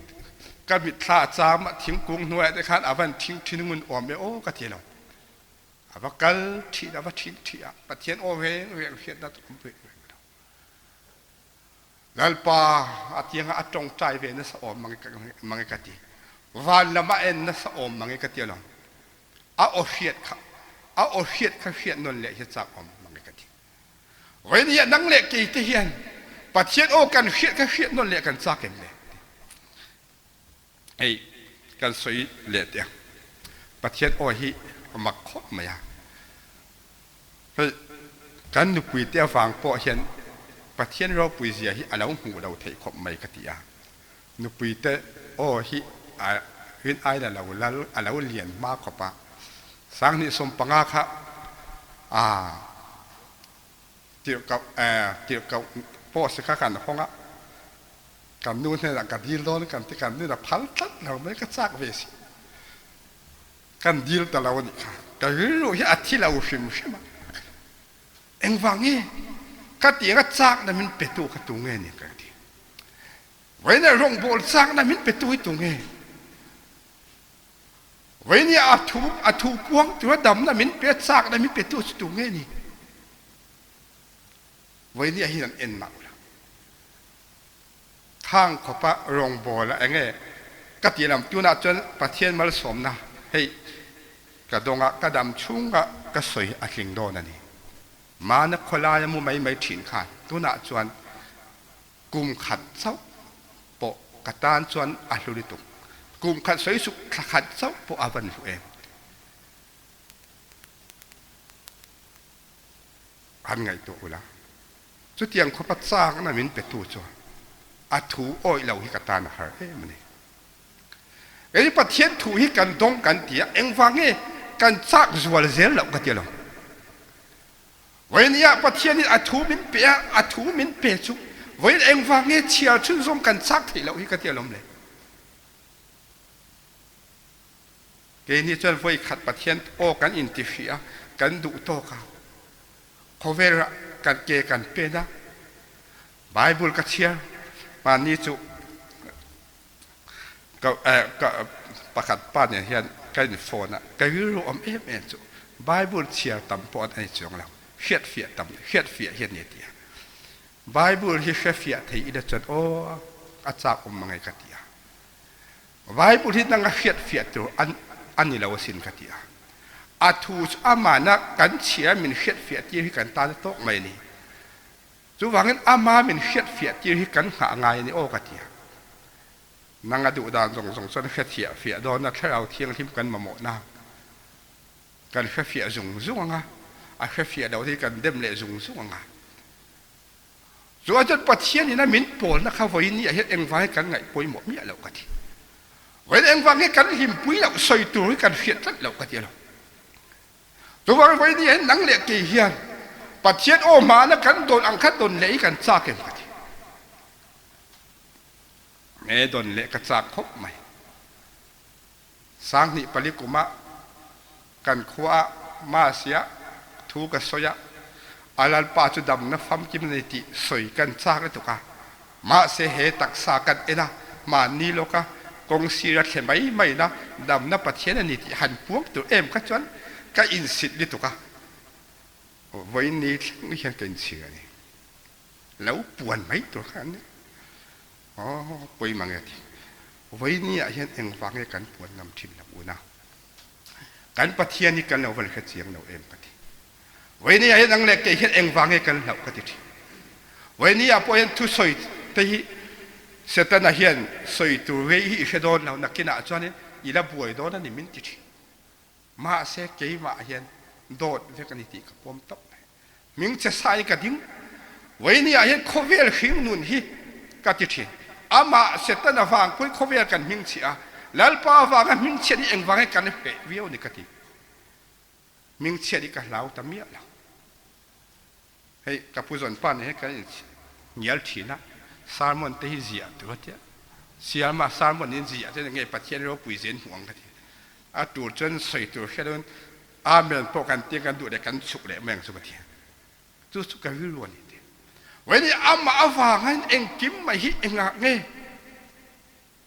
ka mitthla a caam ah thingkung hnuai ah te khan a van thing thin ngun awm e aw ka ti lo. A va kal ṭhih a va ṭhing ṭhih ah Pathian aw reng reng hriatnak um reng reng lo. Lalpa a tiangah a tongṭai ve nasa awm mange ka ti. Van lam a en nasa awm mange ka ti lo. A aw hriat kha a aw hriat kha hriat non leh hi chak awm mange ka ti. Voi ni ah nang le kei te hian Pathian aw kan hriat kha hriat non leh kan chak em le? Hei kan soi leh teh ang. Pathian aw hi a mak khawp mai a. Hei kan nupui te avang pawh hian Pathian ropui zia hi a lo hmuh lo theih khawp mai ka ti a. Nupui te aw hi a rin aiin a lo lal a lo lian hma khawp a. 2015 kha aa tirhkoh tirhkoh post kha kan hawng a. Kan nu hnenah ka dil dawn kan ti, kan nun a phal tlat lo mai, ka chak ve si. Kan dil ta lo a nih kha. Ka rilru hi a thi lo hrim hrim a. Engvang nge ka tiang a chakna min petu kha tu nge ni ka ti. Vawiin ah rawngbawl chakna min petu hi tu nge? Vawiin ah a thu a thu puang tura damna min pe chakna min petu chu tu nge ni? Vawiin ah hian an en mah ula. Khang khawpa rawngbawl a enge ka ti lam tunah chuan Pathian malsawmna hei ka dawng a ka dam chhunga ka sawi a tling dawn a ni. Mahna khawlaia mu mai mai thin khan tunah chuan kum khat chauh pawh ka tan chuan a hlu lutuk. Kum khat sawi suk thla khat chauh pawh a van hlu em. An ngaihtuah ula. Chutiang khawpa chakna min petu chuan a thu awih lo hi ka tan a har em a ni. Kei Pathian thu hi kan dawng kan ti a, engvang nge kan chak zual zel loh ka ti lo. Vawiin ah Pathian in a thu min pe a, a thu min pe chu vawiin engvang nge chhiar chhunzawm kan chak theih loh hi ka ti alawm le. Keini chuan vawi khat Pathian aw kan inti hrih a, kan duh tawk a, Khawvel ah kan ke kan pen a, Bible ka chhiar. Hmanni chu ka ka pakhat pa nen hian ka in phone a, ka rilru awm em em chu Bible chhiar tam pawh an ei chuang lo, hriat fiah tam, hriat fiah hi a ni ti a. Bible hi hre fiah thei ila chuan aw a chak awm mange ka ti a. Bible hi nang a hriat fiah tur an a ni lo asin ka ti a. A thu chu amahna kan chhia min hriat fiah tir hi kan tan a tawk mai a ni. Chuvangin ama min hriat fiah tir hi kan nghah ngai a ni aw ka ti a. Nang a duh dan zawng zawng chuan hre thiah fiah dawn a Thlarau Thianghlim kan mamawhna kan hre fiah zung zung ang a, a hre fiah loh hi kan dem leh zung zung ang a. Chu ah chuan Pathian in a min pawlna kha vawiin ni ah hian engvang hi kan ngaih pawimawh miah loh ka ti. Vawiin engvang hi kan hlimpui loh sawi tur hi kan hriat tlat loh ka ti a lo. Chuvangin vawiin ni ah hian nang leh kei hian Pathian aw hmana kan dawn ang kha dawn leh hi kan chak em ka ti. Nge dawn leh ka chak khawp mai. 2004 kum ah kan khua ah Mass ah thu ka sawi ah a Lalpa cu damnak famkim na nei ti soi kan caak tuk ah mahse he taksa kan en ah mahni lawk ah kawngsir a thle mai mai na damnak Pathian a ni ti han puang tur em kha chuan ka in sit lituk ah voi ni thleng hian ka in chhir a ni. Lo puan mai tur kha an ni. Aw poi mange ti. Vawiini ah hian engvang nge kan puan ngam thin lo una? Kan Pathian hi kan lo van hre chiang lo em ka ti. Vawiini ah hian nang leh kei hian engvang nge kan hlauh ka ti thin. Vawiini ah pawh hian thusawi te hi Setana hian sawi tur rei hi i hre dawn lo, nakinah chuanin i la buai dawn a ni min ti thin. Mahse keimah hian dawt vek a ni tih ka pawm tawp mai. Hming che sa in ka ding. Vawiini ah hian khawvel hring nun hi ka ti thin. Amah Satan avang pawhin khawvel kan hming chhiah a, Lalpa avanga hming chhiat hi engvang hi kan hreh viau ni ka ti. Hming chhiat hi ka hlau ta miah lo. Hei ka pu zawn pa nen hian kan in ngial thin a, sermon te hi ziah tur a tia. Siama sermon in ziah chuan enge Pathian ropui zen hmuh ang ka ti. A tur chuan sawi tur hria loin Amen pawh kan ti kan duh leh kan chuk leh mai ang chu Pathian. Chu chu ka rilru a ni te. When i amah avanga in engkim mai hi engah nge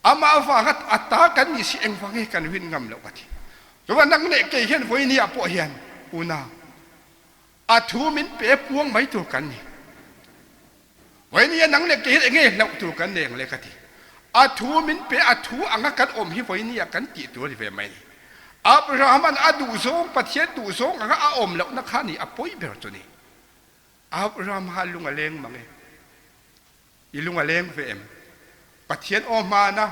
amah avanga a ta kan nih si engvang nge kan rin ngam loh ka ti. Chuan nang leh kei hian vawiini ah pawh hian unau a thu min pe puang mai tur kan ni. Vawiini ah nang leh kei hian enge hlauh tur kan nei ang le ka ti. A thu min pe a thu anga kan awm hi vawiini ah kan tih tur a ni ve mai ni. Abraham-a'n a duhzawng Pathian duhzawng anga a awm lohna kha ni a pawi ber chu ni. Abraham-a lung a leng mang e. I lung a leng ve em? Pathian aw hmana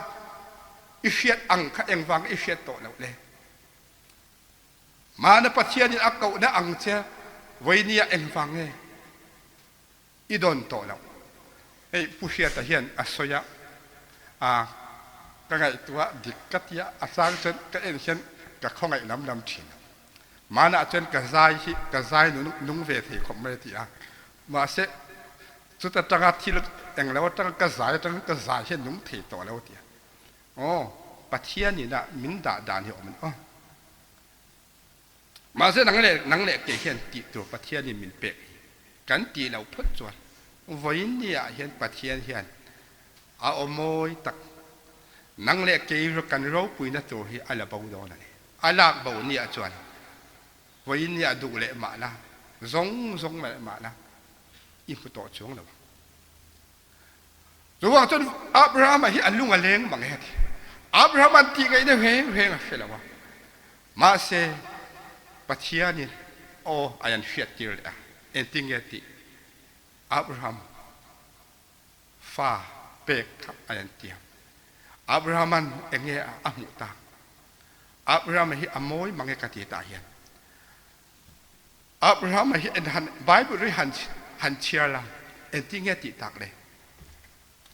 i hriat ang kha engvang i hriat tawh loh le? Hmana Pathianin a kohna ang che vawiini ah engvang nge i dawn tawh loh? Hei Pu Hriata hian a sawi a, a ka ngaihtuah dik ka tia a chang chuan ka en hian ka khawngaih lam lam thin. Hmanah chuan ka zai hi ka zai nung ve thei khawp mai a ti a, mahse chuta tanga thil englo atanga ka zai atanga ka zai hian nung thei tawh lo a ti a. Aw, Pathian ina min dah dan hi a awm a ni aw. Mahse nang leh nang leh kei hian tih tur Pathian in min pek hi kan tih loh phawt chuan vawiin ni ah hian Pathian hian a aw mawi tak nang leh kei kan ropuina tur hi a la bo dawn a ni. A lak bo ni ah chuan vawiin ni ah duh leh mah la, zawng zawng leh mah la i hmu tawh chuang lo ang. Chuvang chuan Abraham-a hi a lung a leng mang e a ti. Abraham-a'n tih ngaihna reng reng a hre lo a. Mahse, Pathianin aw a an hriattir leh a. Engtin nge tih? Abraham fa pek kha a an tiam. Abraham-a'n eng nge a hmuh tak? Abraham-a hi a mawi mang e ka ti tah hian. Abraham hi en han Bible ri han han chhiar la engtin nge tih tak le?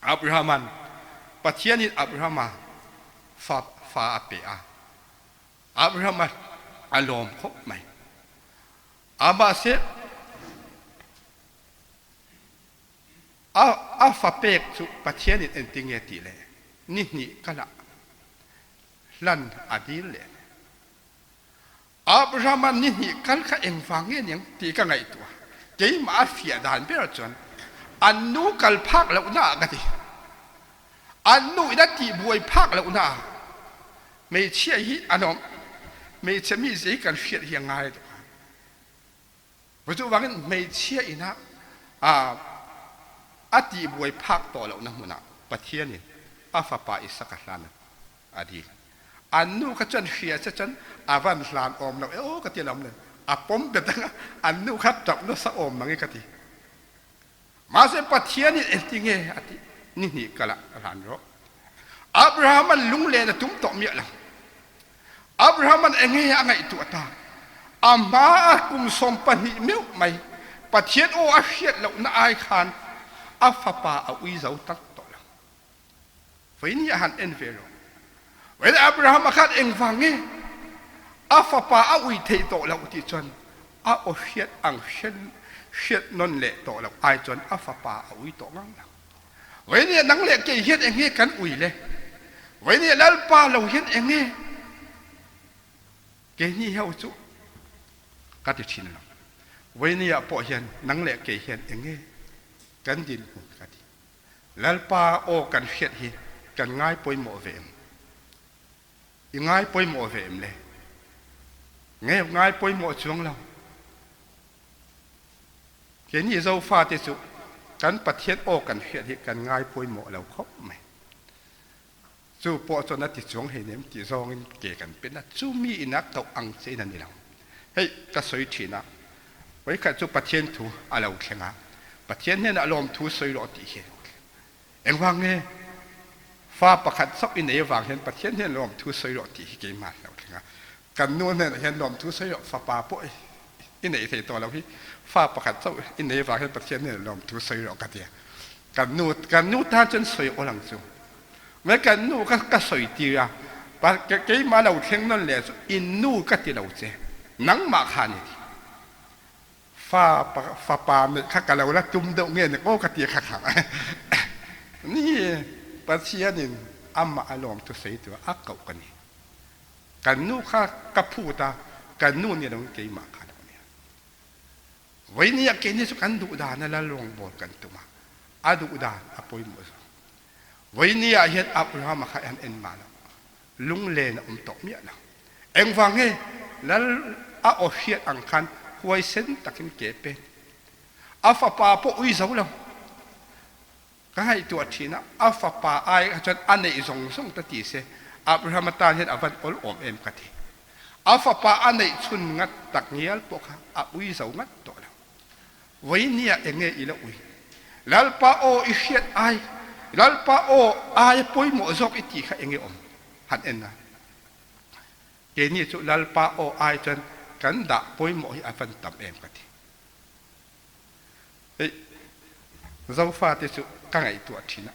Abraham-a'n Pathian in Abraham-a fa fa a pe a. Abraham-a a lawm khawp mai. A mahse a a fa pek chu Pathian in engtin nge tih le? Ni hnih kal ah hlan a dil leh. Abraham-a ni hnih kal kha engvang nge niang tih ka ngaihtuah. Keimah a fiah dan ber chuan an nu kal phak lohna ah ka ti. An nu in a tihbuai phak lohna ah hmeichhia hi an awm. Hmeichhe mizia hi kan hriat hi a ngai deuh a. Chuvangin hmeichhia ina a tihbuai phak tawh lohna hmunah Pathianin a fapa Isaka hlan a dil. An nu kha chuan hria che chuan a van hlan awm lo e aw ka ti alawm le. A pawm bet anga an nu kha tap nasa awm mang e ka ti. Mahse Pathian in engti nge a tih ni hnih kal ah hlan rawh. Abraham an lunglen a tum tawh miah lo. Abraham an enge a ngaihtuah ta. A hma a kum 12 meuh mai Pathian aw a hriat lohna ai khan a fapa a ui zo tak tawh lo. Vawiin a han en ve lo. Vawiin Abraham a khan engvang nge a fapa a ui theih tawh loh tih chuan a aw hriat ang hriat nawn leh tawh loh ai chuan a fapa a ui tawh ngang lo. Vawiin nang leh kei hian eng nge kan ui le? Vawiin Lalpa lo hian eng nge keini ho chu ka ti thin lo. Vawiin ah pawh hian nang leh kei hian eng nge kan dinhmun ka ti. Lalpa aw kan hriat hi kan ngai pawimawh ve em? I ngai pawimawh ve em le? Nge ngai pawimawh chuang lo. Keini Zofa te chu kan Pathian aw kan hriat hi kan ngai pawimawh lo khawp mai. Chu pawh chuan a ti chuang hleinem tih zawngin ke kan pen a, chumi ina koh ang che in a ni lo. Hei ka sawi thin a, vawikhat chu Pathian thu a lo thleng a, Pathian hnenah lawmthu sawi rawh tih hi a lo thleng. Engvang nge fa pakhat chauh i nei avang hian Pathian hnenah lawmthu sawi rawh tih hi keimah a lo thleng a, kan nu hnenah hian lawmthu sawi rawh fapa pawh i nei thei tawh lo hi fa pakhat chauh i nei avang hian Pathian hnenah lawmthu sawi rawh ka ti a, kan nu kan nu tan chuan sawi awl ang chu. Mai kan nu ka ka sawi tir a, pa keimah lo thleng nawn leh chu in nu ka ti lo che, nangmah kha ni ti. Fa fapa neih kha ka lo la tum deuh nge ni aw ka ti kha kha. Ni Pathianin amah a lawm thusawi tur a koh ka ni. Kan nu kha ka phut a, kan nu ni loin keimah kha lo nia. Vawinia keini chu kan duh dan a la lawngbawl kan tum a, a duh dan a pawimawh zawk. Vawinia hian Abrahama kha an en mah lo, lunglen a awm tawh miah lo. Engvang nge Lal a aw hriat ang khan huaisen takin ke pen? A fapa pawh ui zo lo. Ka ngaihtuah thin a, a fapa ai kha chuan a neih zawng zawng ta ti se, Abrahama tan hian a van awl awm em ka ti. A fapa a neih chhun ngat tak ngial pawh kha a ui zo ngat tawh lo. Vawinia eng nge i la ui? Lalpa aw i hriat ai, Lalpa aw aia pawimawh zawk i tih kha eng nge awm? Han en a. Keini chu Lalpa aw ai chuan kan dah pawimawh hi a van tam em ka ti. Hei Zofate chu ka ngaihtuah thin a,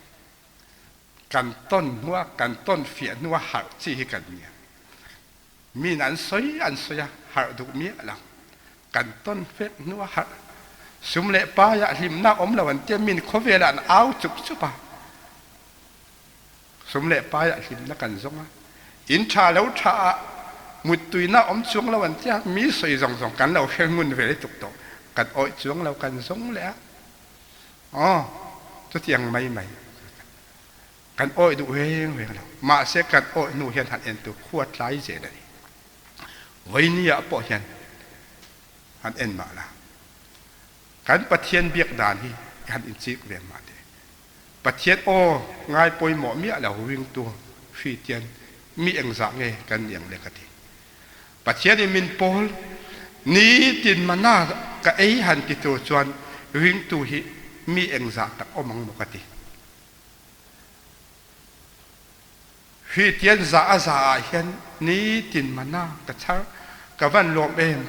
kan tawn hnua, kan tawn fiah hnua harh chi hi kan nia. Min an sawi an sawi a, harh duh miah lo. Kan tawn fek hnua harh. Sum leh paiah hlimna awm lo an tia min khawvelah an au chup chup a. Sum leh paiah hlimna kan zawng a, in tha lo tha ah muttuina awm chuang lo an tia mi sawi zawng zawng kan lo hre ngun ve lutuk tawh, kan awih chuang lo kan zawng leh a, aw chutiang mai mai kan awih duh reng reng lo, mahse kan awih hnu hian han en tur khua tlai zel a ni. Vawiini ah pawh hian han en mah la, kan Pathian biak dan hi han inchik ve mah teh. Pathian aw ngai pawimawh miah lo ringtu hri tian mi engzah nge kan ni ang le ka ti. Pathian in min pawl nitin mana ka ei han ti tur chuan ringtu hi mi engzah tak awm ang maw ka ti. Hri tian za a za ah hian nitin mana ka char ka van lawm em.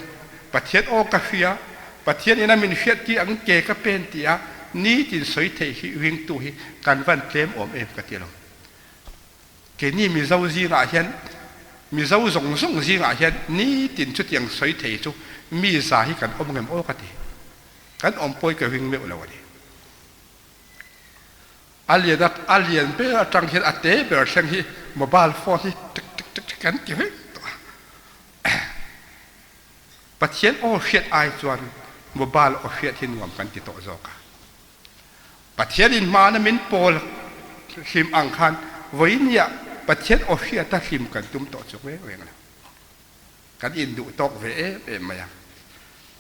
Pathian aw ka hria, Pathian in a min hriat ti ang ke ka pen ti a nitin soi theih hi ringtu hi kan van tlem awm em ka ti lo. Keini Mizo zingah hian Mizo zawng zawng zingah hian nitin chutiang soi thei chu mi za hi kan awm ngem aw ka ti. Kan awm pawi ka ring meuh lo a ni. A lian a a lian ber atang hian a te ber thleng hi mobile phone hi tik tik tik tik kan ti vek tawh a. Pathian aw hriat ai chuan mobile aw hriat hi nuam kan ti tawh zawk a. Pathian in hmana min pawl hlim ang khan vawinia Pathian aw hriata hlim kan tum tawh chu reng reng lo. Kan induh tawk ve em em mai a.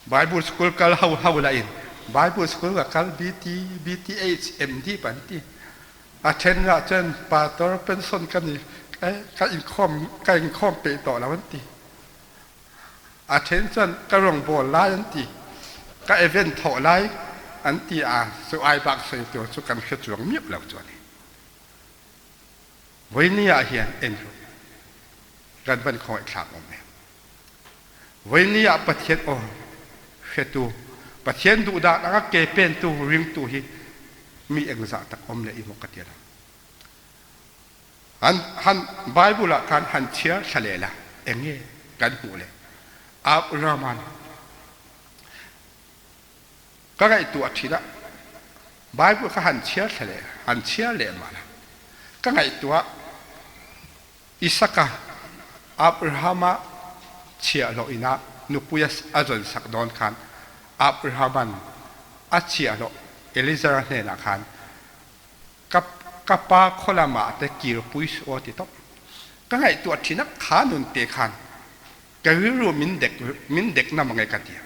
Bible school kal ho ho lah in Bible school ka kal BT, BTH, MD pan ti. A then lah chuan pastor pension ka ni ka inkhawm ka inkhawm peih tawh lo an ti. A then chuan ka rawngbawl lai an ti. Ka event thawh lai an ti a, chu ai bak sawi tur chu kan hre chuang miah lo chu a ni. Vawiini ah hian en rawh. Kan van khawngaihthlak awm em. Vawiini ah Pathian aw hretu, Pathian duhdan anga ke pentu, ringtu hi mi engzah tak awm leh i maw ka ti lo. Han, han Bible ah khan han chhiar thla leh la, enge kan hmuh le? Abraham Ka ngaihtuah thin a, Bible kha han chhiar thla leh han chhiar leh mah la, ka ngaihtuah Isaka Abrahama chhiahhlawh inah nupui a zawn sak dawn khan Abrahaman a chhiahhlawh Elizara hnenah khan ka ka pa khaw lamah te kirpui suh aw ti tawp. Ka ngaihtuah thin a, kha nun te khan ka rilru min dek min dek na mange ka ti a.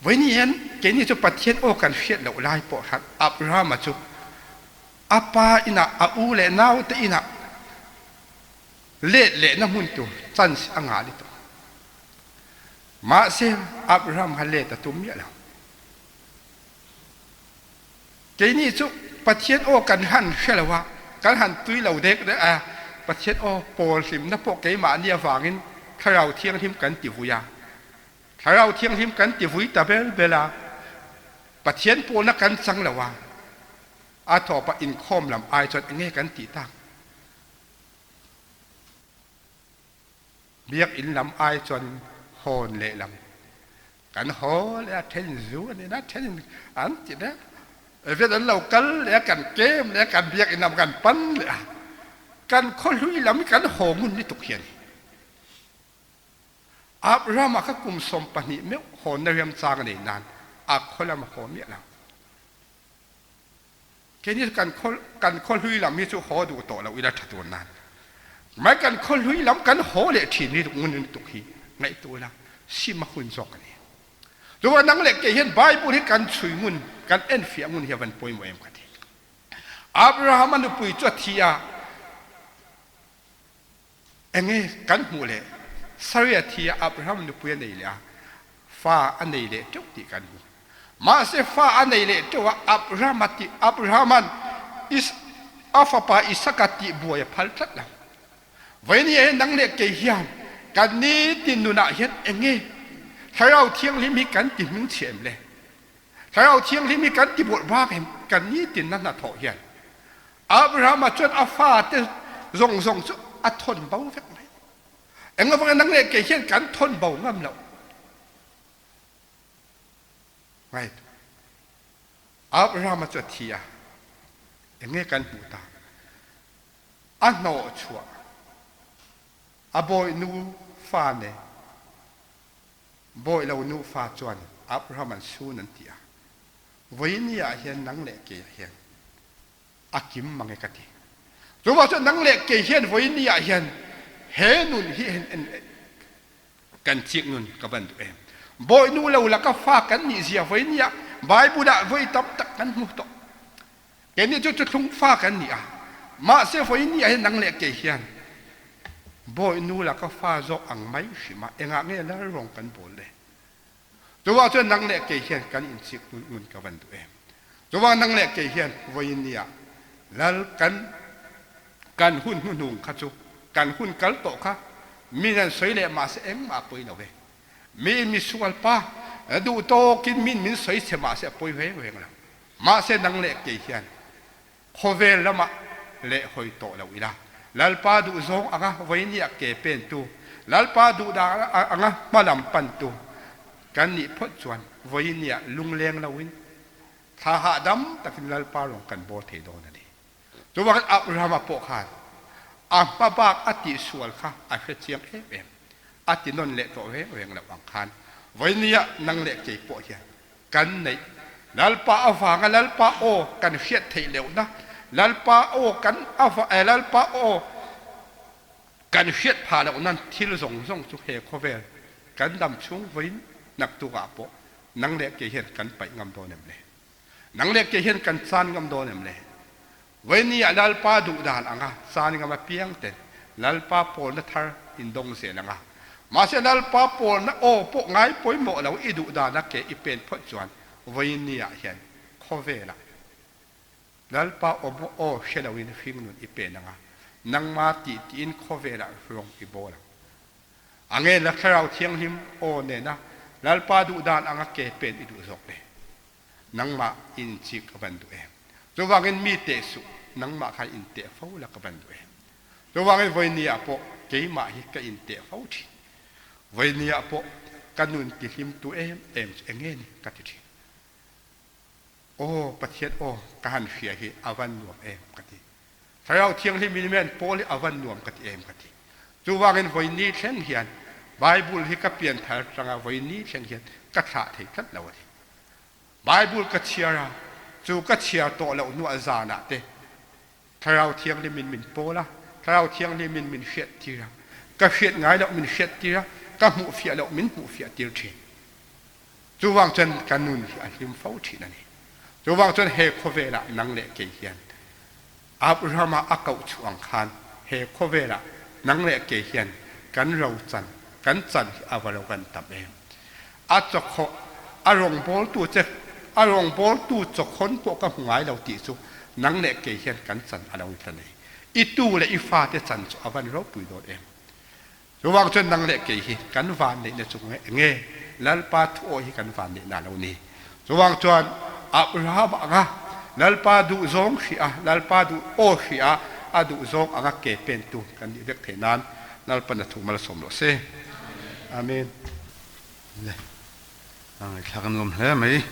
Vawiin hian keini chu Pathian aw kan hriat loh lai pawh hran Abrahama chu a pa inah a u leh naute inah Let lehna hmun tur chance a ngah lutuk. Mahse Abraham kha let a tum miah lo. Keini chu Pathian aw kan han hre lo a, kan han tui lo dek dek a, Pathian aw pawl hlimna pawh keimahni avangin Thlarau Thianghlim kan ti vui a, Thlarau Thianghlim kan ti vui ta bel bel a, Pathian pawlna kan chang lo a, a tawpah inkhawm lam ai chuan enge kan tih tak? Biakinn lam ai chuan hawn lehlam kan haw leh a, then zu an in a, then in an ti leh vet an lo kal leh a, kan kem leh a, kan biakinn lam kan pan leh a, kan khawhlui lam hi kan haw ngun lutuk hi a ni. Abraham ah kha kum 12 meuh hawnna remchang a nei nain a khaw lam a haw miah lo. Keini kan khaw kan khaw hlui lam hi chu haw duh tawh lo ila tha tur nan. Mai kan khaw hlui lam kan haw leh thin hi ngun lutuk hi ngaihtuah ila sim a hun zawk a ni. Chuva nang leh kei hian Bible hi kan chhui ngun kan enfiah ngun hi a van pawimawh em ka ti. Abraham a nupui chu a thi a, enge kan hmuh leh Sarai a thi a, Abraham nupui a nei leh a, fa a nei leh teuh tih kan hmu. Mahse fa a nei leh teuh a, Abraham a ti, Abrahaman Is, a fapa Isaka tih buai a phal tlat lo. Vawiin hian nang leh kei hian kan nitin nunah hian enge Thlarau Thianghlim hi kan ti hming chhe em le? Thlarau Thianghlim hi kan ti bawlh bak em? Kan nitin na hnathawh hian Abrahama chuan a fate zawng zawng chu a thawn bo vek mai. Engavanga nang leh kei hian kan thawn bo ngam loh? Right. Abrahama chu a thi a, enge kan hmuh ta? A hnawh chhuah a bawihnu fa ne bawih lo nufa chuan Abraham an sun an ti a. Vawiini ah hian nang leh kei ah hian a kim mange ka ti. Chuvang chuan nang leh kei hian vawiini ah hian he nun hi kan chik nun ka van duh em. Bawihnu lo laka fa kan nih zia vawiini ah Bible ah voi tam tak kan hmu tawh. Keini chu thuthlung fa kan ni a, mahse vawiini ah hian nang leh kei hian bawihnu laka fa zawk ang mai hrim a, engah nge lal rawng kan bawl le? Chuvang chuan nang leh kei hian kan inchik ngun ngun ka van duh em. Chuvang nang leh kei hian vawiin ah lal kan kan hun hnuhnung kha chu kan hun kal tawh kha min an sawi leh mahse engmah a pawi lo ve. Mi in misual pa duh tawkin min min sawi che mahse a pawi reng reng lo. Mahse nang leh kei hian khawvel lamah leh hawi tawh lo ila, Lalpa duhzawng anga vawinia ke pentu, Lalpa duhdan anga hmalam pantu kan nih phawt chuan vawinia lungleng loin thla hahdam takin Lalpa rawng kan bawl thei dawn a ni. Chuvangin Abrahama pawh khan a hmabak a tihsual kha a hrechiang em em, a ti nawn leh tawh reng reng loh ang khan vawinia nang leh kei pawh hian kan neih. Lalpa avanga Lalpa aw kan hriat theih leuhna, Lalpa aw kan ava eh Lalpa aw kan hriat phah loh nan thil zawng zawng chu he khawvel kan dam chhung vawiin naktuk ah pawh nang leh kei hian kan paih ngam dawn em le? Nang leh kei hian kan chan ngam dawn em le? Vawiin ah Lalpa duh dan anga chan ngam apiang ten Lalpa pawlna thar in dawng zel anga. Mahse Lalpa pawlna aw pawh ngai pawimawh lo i duh dana ke i pen phawt chuan vawiin ah hian khawvelah Lalpa aw aw hre loin hringnun i pen anga nangma tih tiin khawvelah rawng i bawl ang. A nge la Thlarau Thianghlim aw nena Lalpa duh dan anga ke pen i duh zawk le? Nangmah in chi ka van duh em? Chuvangin mi teh suh, nangmah kha in teh fo la ka van duh em? Chuvangin vawiini ah pawh keimah hi ka in teh fo thin. Vawiini ah pawh ka nun ti hlim tu em em chu enge ni ka ti thin. Aw Pathian aw ka han hria hi a van nuam em ka ti. Thlarau Thianghlim in men pawl hi a van nuam ka ti em ka ti. Chuvangin vawiini thleng hian Bible hi ka pianthar tanga vawiini thleng hian ka thlah thei tlat lo a ni. Bible ka chhiar a, chu ka chhiar tawh loh hnuah zanah te Thlarau Thianghlim in min pawl a, Thlarau Thianghlim in min hriat tir a, ka hriat ngai loh min hriat tir a, ka hmuh fiah loh min hmuh fiah tir thin. Chuvang chuan ka nun hi a hlim fo thin a ni. Chuvang chuan he khawvelah nang leh kei hian Abrahama a koh chhuah ang khan he khawvelah nang leh kei hian kan ro chan, kan chan hi a va lo kan tam em. A chawkhaw, a rawngbawltu che, a rawngbawltu chawkhawn pawh ka hmu ngai lo tih chu nang leh kei hian kan chan a lo ni ta nei. I tu leh i fate chan chu a van ropui dawn em. Chuvang chuan nang leh kei hi kan vanneihna chu nge Lalpa thuawi hi kan vanneihna a lo ni. Chuvang chuan Abraham anga Lalpa duhzawng hria, Lalpa duh aw hria, a duhzawng anga ke pentu kan nih vek theih nan Lalpan a thu malsawm rawh se. Amen. Le, a ngaihthlak a nuam hle mai.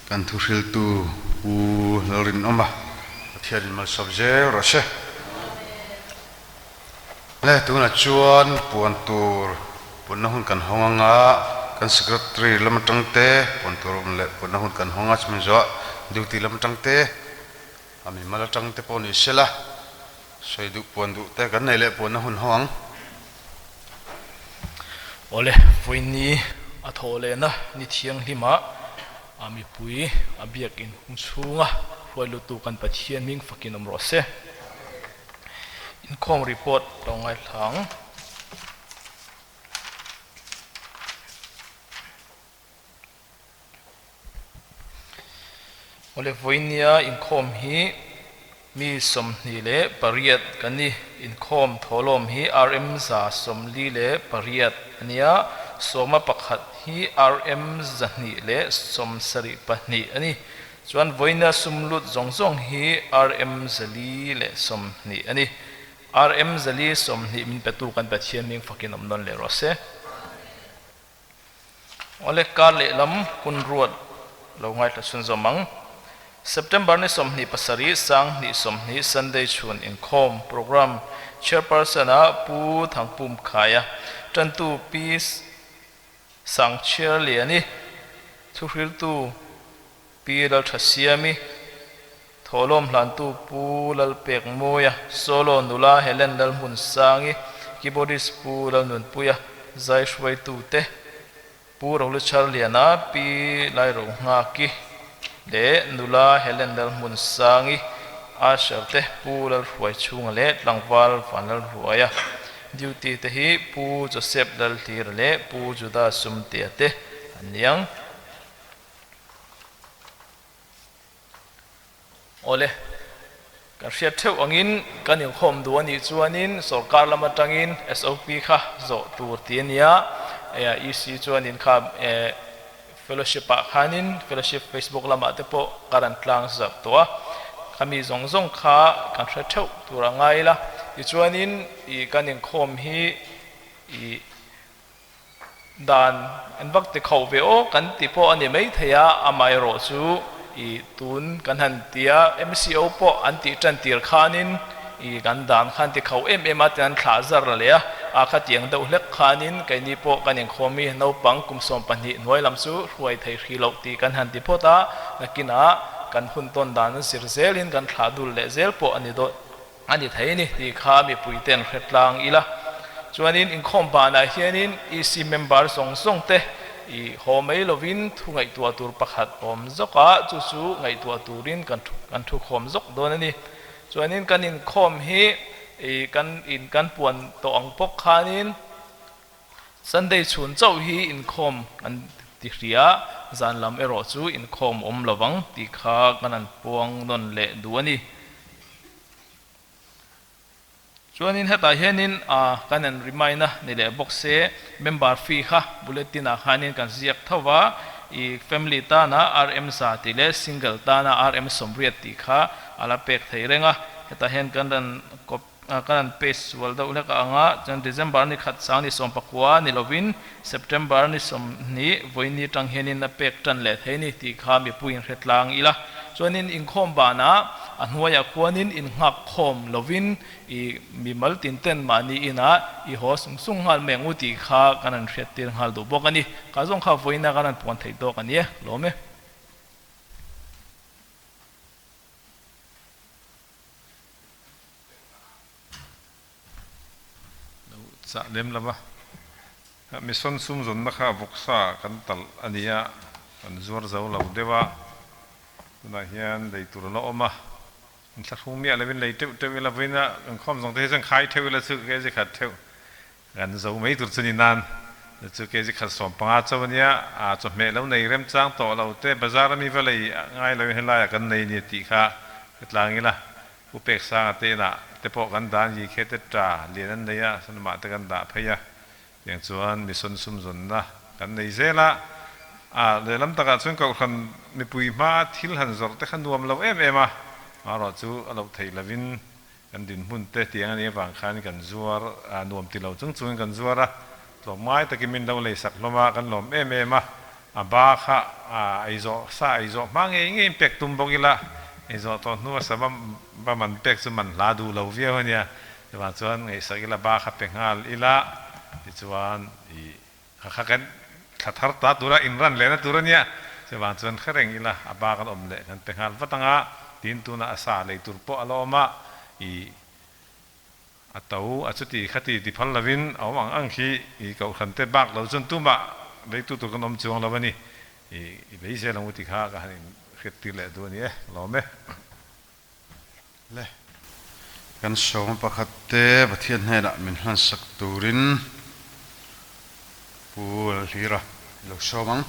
Kan thuhriltu Pu Lalrinawma Pathianin malsawm zel rawh se. Le, tunah chuan puan tur punna hun kan hawng anga kan secretary lam atang te puan tur awm leh punna hun kan hawng a, chumi zawh duty lam atang te a mimal atang te pawh ni sela sawi duh puan duh te kan nei leh puanna hun hawng ang. Awle, vawiini a thawh lehna ni thianghlimah a mipui a biakin hung chhunga hruai lutu kan Pathian hming fakin awm rawh se. Inkhawm report lo ngaithla ang. Awle vawinia inkhawm hi mi 28 kan ni. Inkhawm thawhlawm hi RM 148 a nia, 11 hi RM 272 a ni. Chuan vawinia sum lut zawng zawng hi RM 420 a ni. RM 420 min petu kan Pathian hming fakin awm nawn leh rawh se. Awle kar lehlam hun ruat lo ngaithla chhunzawm ang. September ni 27 2020 Sunday chhun inkhawm program Chairperson ah Pu Thangpum Khaia tantu Pi Sangchhiarliani thuhriltu Pi Lalthasiami thawhlawm hlantu Pu Lalpekmawia Solo nula Helen Lalhmunsangi keyboardist Pu Lalnunpuia zai hruaitute Pu Rolucharliana Pi Lairohnghaki leh nula Helen Lalhmunsangi Asher te Pu Lalhruaichhunga leh tlangval Vanlalhruaia duty te hi Pu Joseph Lalhlira leh Pu Juda Sumtea te an ni ang. Awle, kan hriat theuh angin kan inkhawm duh a nih chuanin sorkar lam atangin SOP kha zawh tur tih a nia. EC chuanin kha fellowship ah khanin fellowship Facebook lamah te pawh ka rawn tlang zarh tawh a. Khami zawng zawng kha kan hre theuh tur a ngai ila. Tichuanin ih kan inkhawm hi ih Dan an vak ti khauh ve aw kan ti pawh a ni maithei a, amaherawh chu i tun kan han ti a, MCO pawh an tih tan tir khanin i kan dan khan ti khauh em em a tin an thlah zar leh a, a khatiang deuh hlek khanin keini pawh kan inkhawm i naupang kum 12 hnuai lam chu hruai thei hri loh tih kan han ti phawt a, nakinah kan hun tawn dan an zir zelin kan thlah dul leh zel pawh a ni dawt. A ni thei ni tih kha mipuiten hre tlang ila. Chuanin inkhawm banah hianin EC member zawng zawng te i haw mai lovin thu ngaihtuah tur pakhat awm zawk a, chu chu ngaihtuah turin kan kan thu khawm zawk dawn a ni. Chuanin kan inkhawm hi i kan in kan puan tawh ang bawk khanin Sunday chhun chauh hi inkhawm kan ti hria, zan lam erawh chu inkhawm awm lovang tih kha kan han puang nawn leh duh a ni. Chuanin hetah hianin kan han remind a ni leh bawk se, member fee kha bulletin ah khanin kan ziak tho va, i family tana RM za tih leh single tana RM 80 tih kha a la pek thei reng a, hetah hian kan rawn copy kan han paste sual deuh hlek ang a, chuan December ni khat sang ni 19 ni lovin September ni 20 vawiini tang hianin a pek tan leh thei ni tih kha mipuiin hre tlang ila. Chuanin inkhawm banah a hnuaiah khuanin innghak khawm lovin i mimal tin ten mahni inah i haw sung sung nghal mai ang u tih kha kan han hriat tir nghal duh bawk a ni. Kha zawng kha vawiina kan han puan theih tawk a ni e, lawm e. Lo chah lem lo va, mission sum zawnna kha vawksa kan talh a ni a, kan zuar zo lo deuh a, tunah hian lei tur a la awm a. Inthlahrung miah lovin lei teuh teuh ila vawiina kan khawm zawng te hi chuan khai theuh ila chu kg khat theuh kan zo mai tur chu ni nan chu kg khat 15 chauh ania a chawhmeh lo nei remchang tawh lo te bazar ami va lei ngai lovin helaiah kan nei nia tih kha ka tlang ila Pu Peksanga te inah te pawh kan dan yi khe te ta lian an nei a sanamah te kan dah phei a tiang chuan mission sumzawnna kan nei zel a a lehlam takah chuan kohhran mipui hmaa thil han zawrh te kha nuam lo em em a amaherawh chu a loh theih lovin kan dinhmun te tiang a nih avang khan kan zuar a nuam ti lo chung chungin kan zuar a tlawm ngai takin min lo lei sak hlawm a kan lawm em em a A ba kha ei zawh sa ei zawh hma ngei ngeiin pek tum bawk ila, ei zawh tawh hnua sa va man pek chu man hla duh lo viau a nia. Chuvang chuan ngaihsak ila ba kha pe nghal ila, tichuan i kha kha kan thla thar ta tura inran lehna tur a nia. Chuvang chuan hre reng ila a ba kan awm leh kan pe nghal vat ang a, tin tunah a sa lei tur pawh a la awm a, i A to a chuti khati ti phal lovin a awm ang ang khi i kohhran te bak lo chuan tumah leitu tur kan awm chuang lo a ni. I lei zel ang u ti kha ka han in hriat tir leh duh a ni e, ka lawm e. Le, kan sawma pakhat te Pathian hnenah min hlansak turin Pu Lalhlira i lo sawm ang.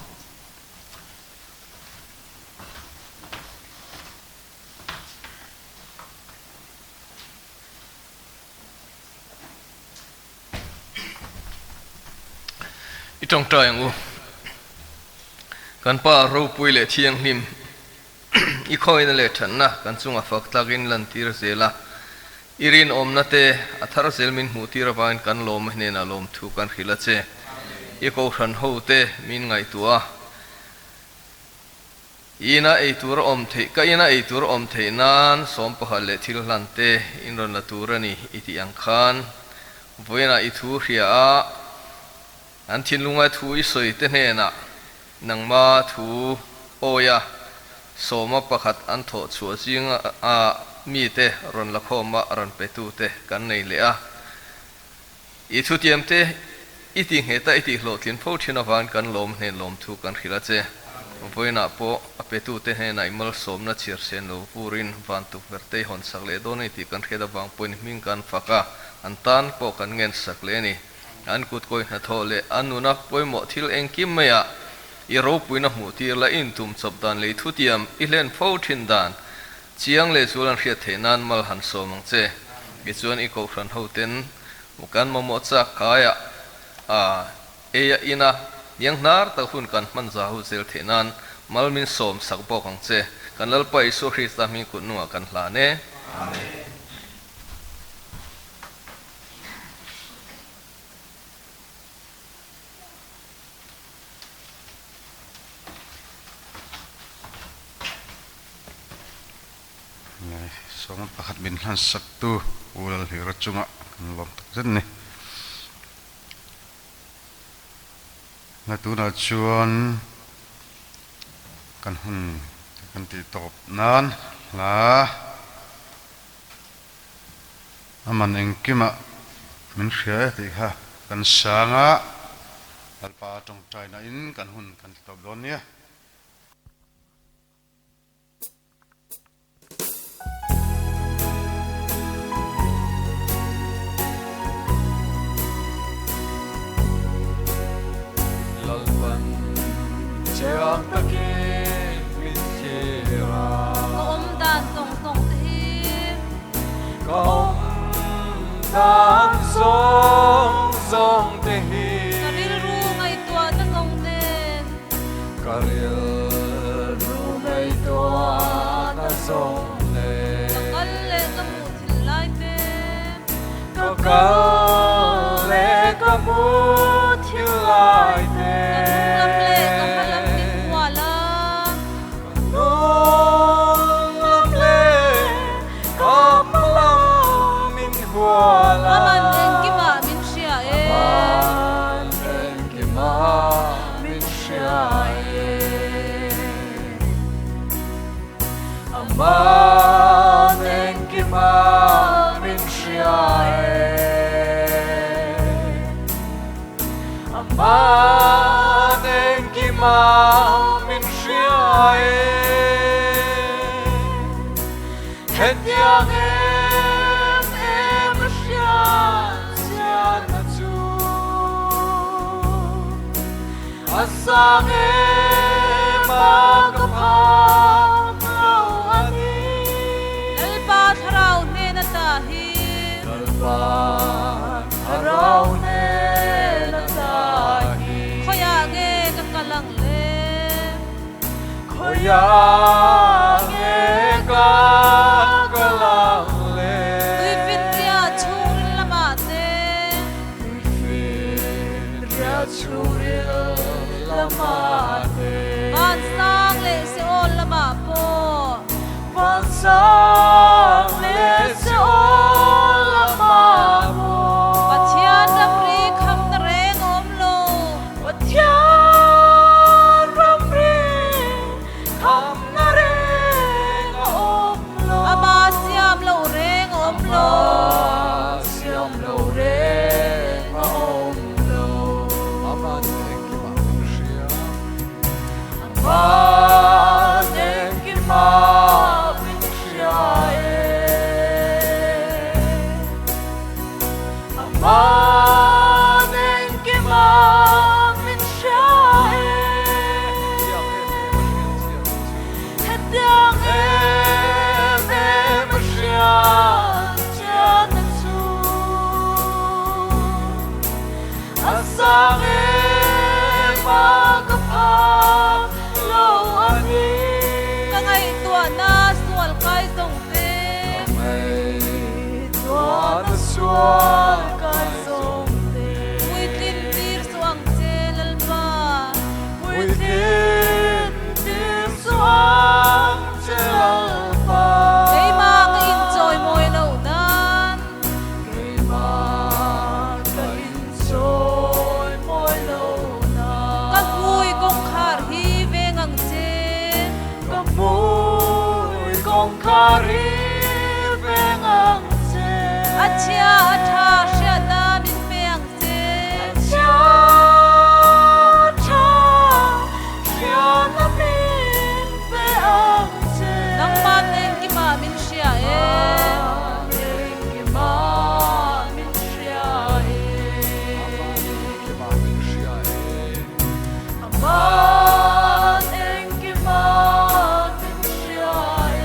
I tawngtai ang u. Kan Pa ropui leh thianghlim, i khawina leh thatna kan chunga fak tlakin lantir zel a, i rinawmna te a thar zel min hmuh tir avangin kan lawm hnenah lawmthu kan hrilh a che. I kohhran ho te min ngaihtuah a. Ina ei tur a awm theih, ka ina ei tur a awm theih nan 11 leh thil hlan te in rawn la tur a ni i tih ang khan vawiinah i thu hria a, an thinlunga thu i sawi te hnenah nangma thu awia 11 an thawh chhuah zinga mite rawn la khawma rawn petu te kan nei leh a. I thutiam te i ti ngheta i tih hlawhtlin fo thin avangin kan lawm hnen lawmthu kan hrilh a che. Vawiinah pawh a petute hnenah i malsawmna chhiar sen lo vurin van tukverh te i hawn sak leh dawn a ni tih kan hriat avang pawhin hming kan fak a, an tan pawh kan ngen sak leh a ni. An kutkawi hnathawh leh an nuna pawimawh thil engkim maiah i ropuina hmuh tir la i intum chawp dan leh i thutiam i hlen fo thin dan Chiang leh zual an hriat theih nan mal han sawm ang che. Tichuan i kohhran hoten kan mamawh chak kaiah a ei a in a, niang hnar tak hun kan hman za ho zel theih nan mal min sawm sak bawk ang che. Kan Lalpa Isua Krista hming kut nungah kan hlan e. Amen. 11 min hlan sak tu U Lalhlira chungah kan lawm tak zet ni. Na tunah chuan kan hun kan tih tawp nan hla aman engkimah min hria e tih kha kan sang a, Lalpa tawngtaina in kan hun kan ti tawp dawn nia. Lalpan chiang takin min thlir a. Ka awm dan zawng zawng te hi. Ka awm dan zawng zawng te hi. Ka rilru ngaihtuahna zawng nen. Ka rilru ngaihtuahna zawng nen. Ka kal leh ka hmuh thil lai te. Ka kal leh ka hmuh thil lai te. Ka hnung lam leh ka hma lam min hual a. Ka hnung lam leh ka hma lam min hual a. Aman engkimah min hria e. Aman engkimah min hria e. Aman engkimah min hria e. Aman engkimah min hria e. Hetiang em em a hriat chianna chu a sang em a ka phak lo a ni. Lalpa thlarau hnen ata hi. Lalpa thlarau hnen ata hi. Khawiah nge ka kal ang le? Khawiah nge ka kal ang le? Tuifinriah chhungril lamah te. Tuifinriah chhungril lamah te. Vansang leh Seol lamah pawh. Vansang leh Seol lamah pawh. Pathian ramri khamna reng a awm lo. Pathian ramri khamna reng a awm lo. Ama siam lo reng a awm lo. Ama siam lo reng a awm lo. Aman engkimah min hria. Aman engkimah min hria e. Aman engkimah min hria e. Hetiang em Hetiang em em a hriat chianna chu. Chu a sang em a ka phak lo a ni. Ka ngaihtuahna sual kai zawng te. Ka ngaihtuahna sual kai zawng te. Puitlin tir suh ang che Lalpa. Puitlin tir suh ang che Lalpa. Keimah ka inchawimawi loh nan. Keimah ka inchawimawi loh nan. Ka hmui kawngkhar hi veng ang che. Ka hmui kawngkhar hi veng ang che. A chhia a tha hriatna min pe ang che. A chhia a tha hriatna min pe ang che. Nangman engkimah min hria e. Engkimah min hria e. Aman engkimah min hria e. Aman engkimah min hria e.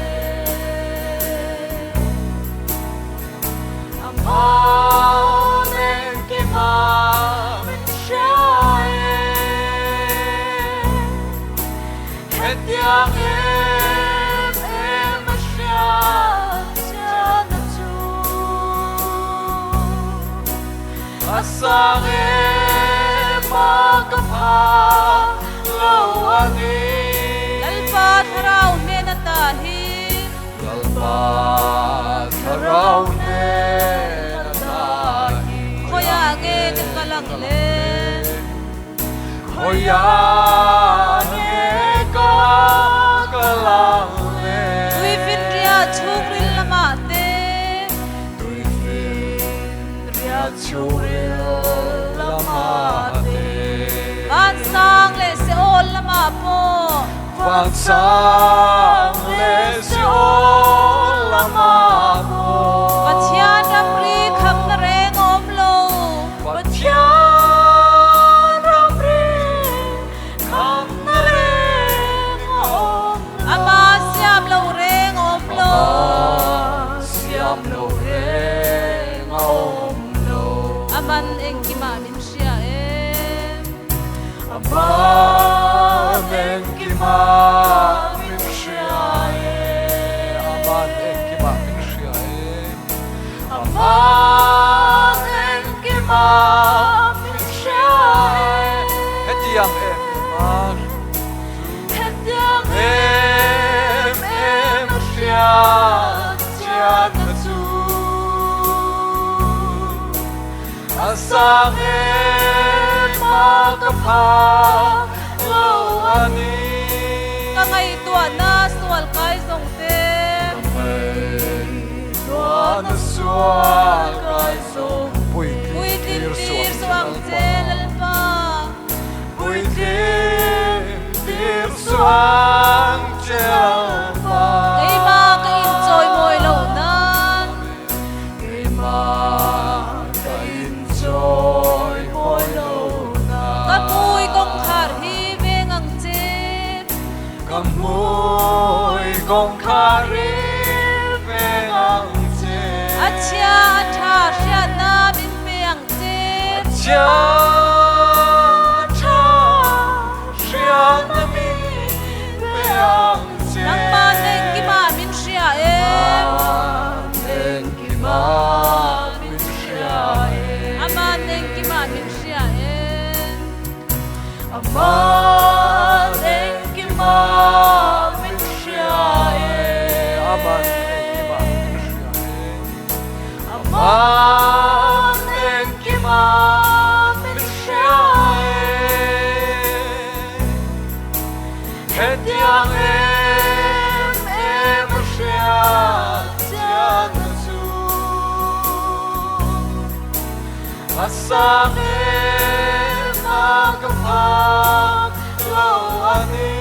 Aman engkimah min hria e. Hetiang em em a hriat chianna chu a sang em a ka phak lo a ni. Lalpa thlarau hnen ata hi. Lalpa thlarau hnen ata hi. Khawiah nge ka kal ang le? Khawiah nge ka kal ang le? Tuifinriah chhungril lamah te. Tuifinriah chhungril lamah te. Vansang leh Seol lamah pawh. Vansang leh Seol lamah pawh. Pathian ramri khamna reng a awm lo. Pathian ramri khamna reng a awm lo. Ama siam lo reng a awm lo. Ama siam lo reng a awm lo. Aman engkimah min hria e. Aman engkimah min hria e. Aman engkimah min hria e. Aman engkimah min hria e. Hetiang em em a Hetiang em em a hriat chianna chu a sang em a ka phak lo a ni. Ka ngaihtuahna sual kai zawng te. Ka ngaihtuahna sual kai zawng Puitlin Puitlin tir tir suh ang suh ang che che Lalpa. Lalpa. Puitlin tir suh ang che Lalpa. Keimah ka inchawimawi loh Kawng kha ril veng ang che. A chhia a tha hriatna min pe ang che. A chhia a tha hriatna min pe ang che. Nangmah engkima min hria em? Engkima min hria em? Aman engkima min hria em? Aman engkima min hria em? Aman engkima min hria em? Aman engkima min hria em? Hetiang em em hria chian chu. A sang em a ka phak lo ani.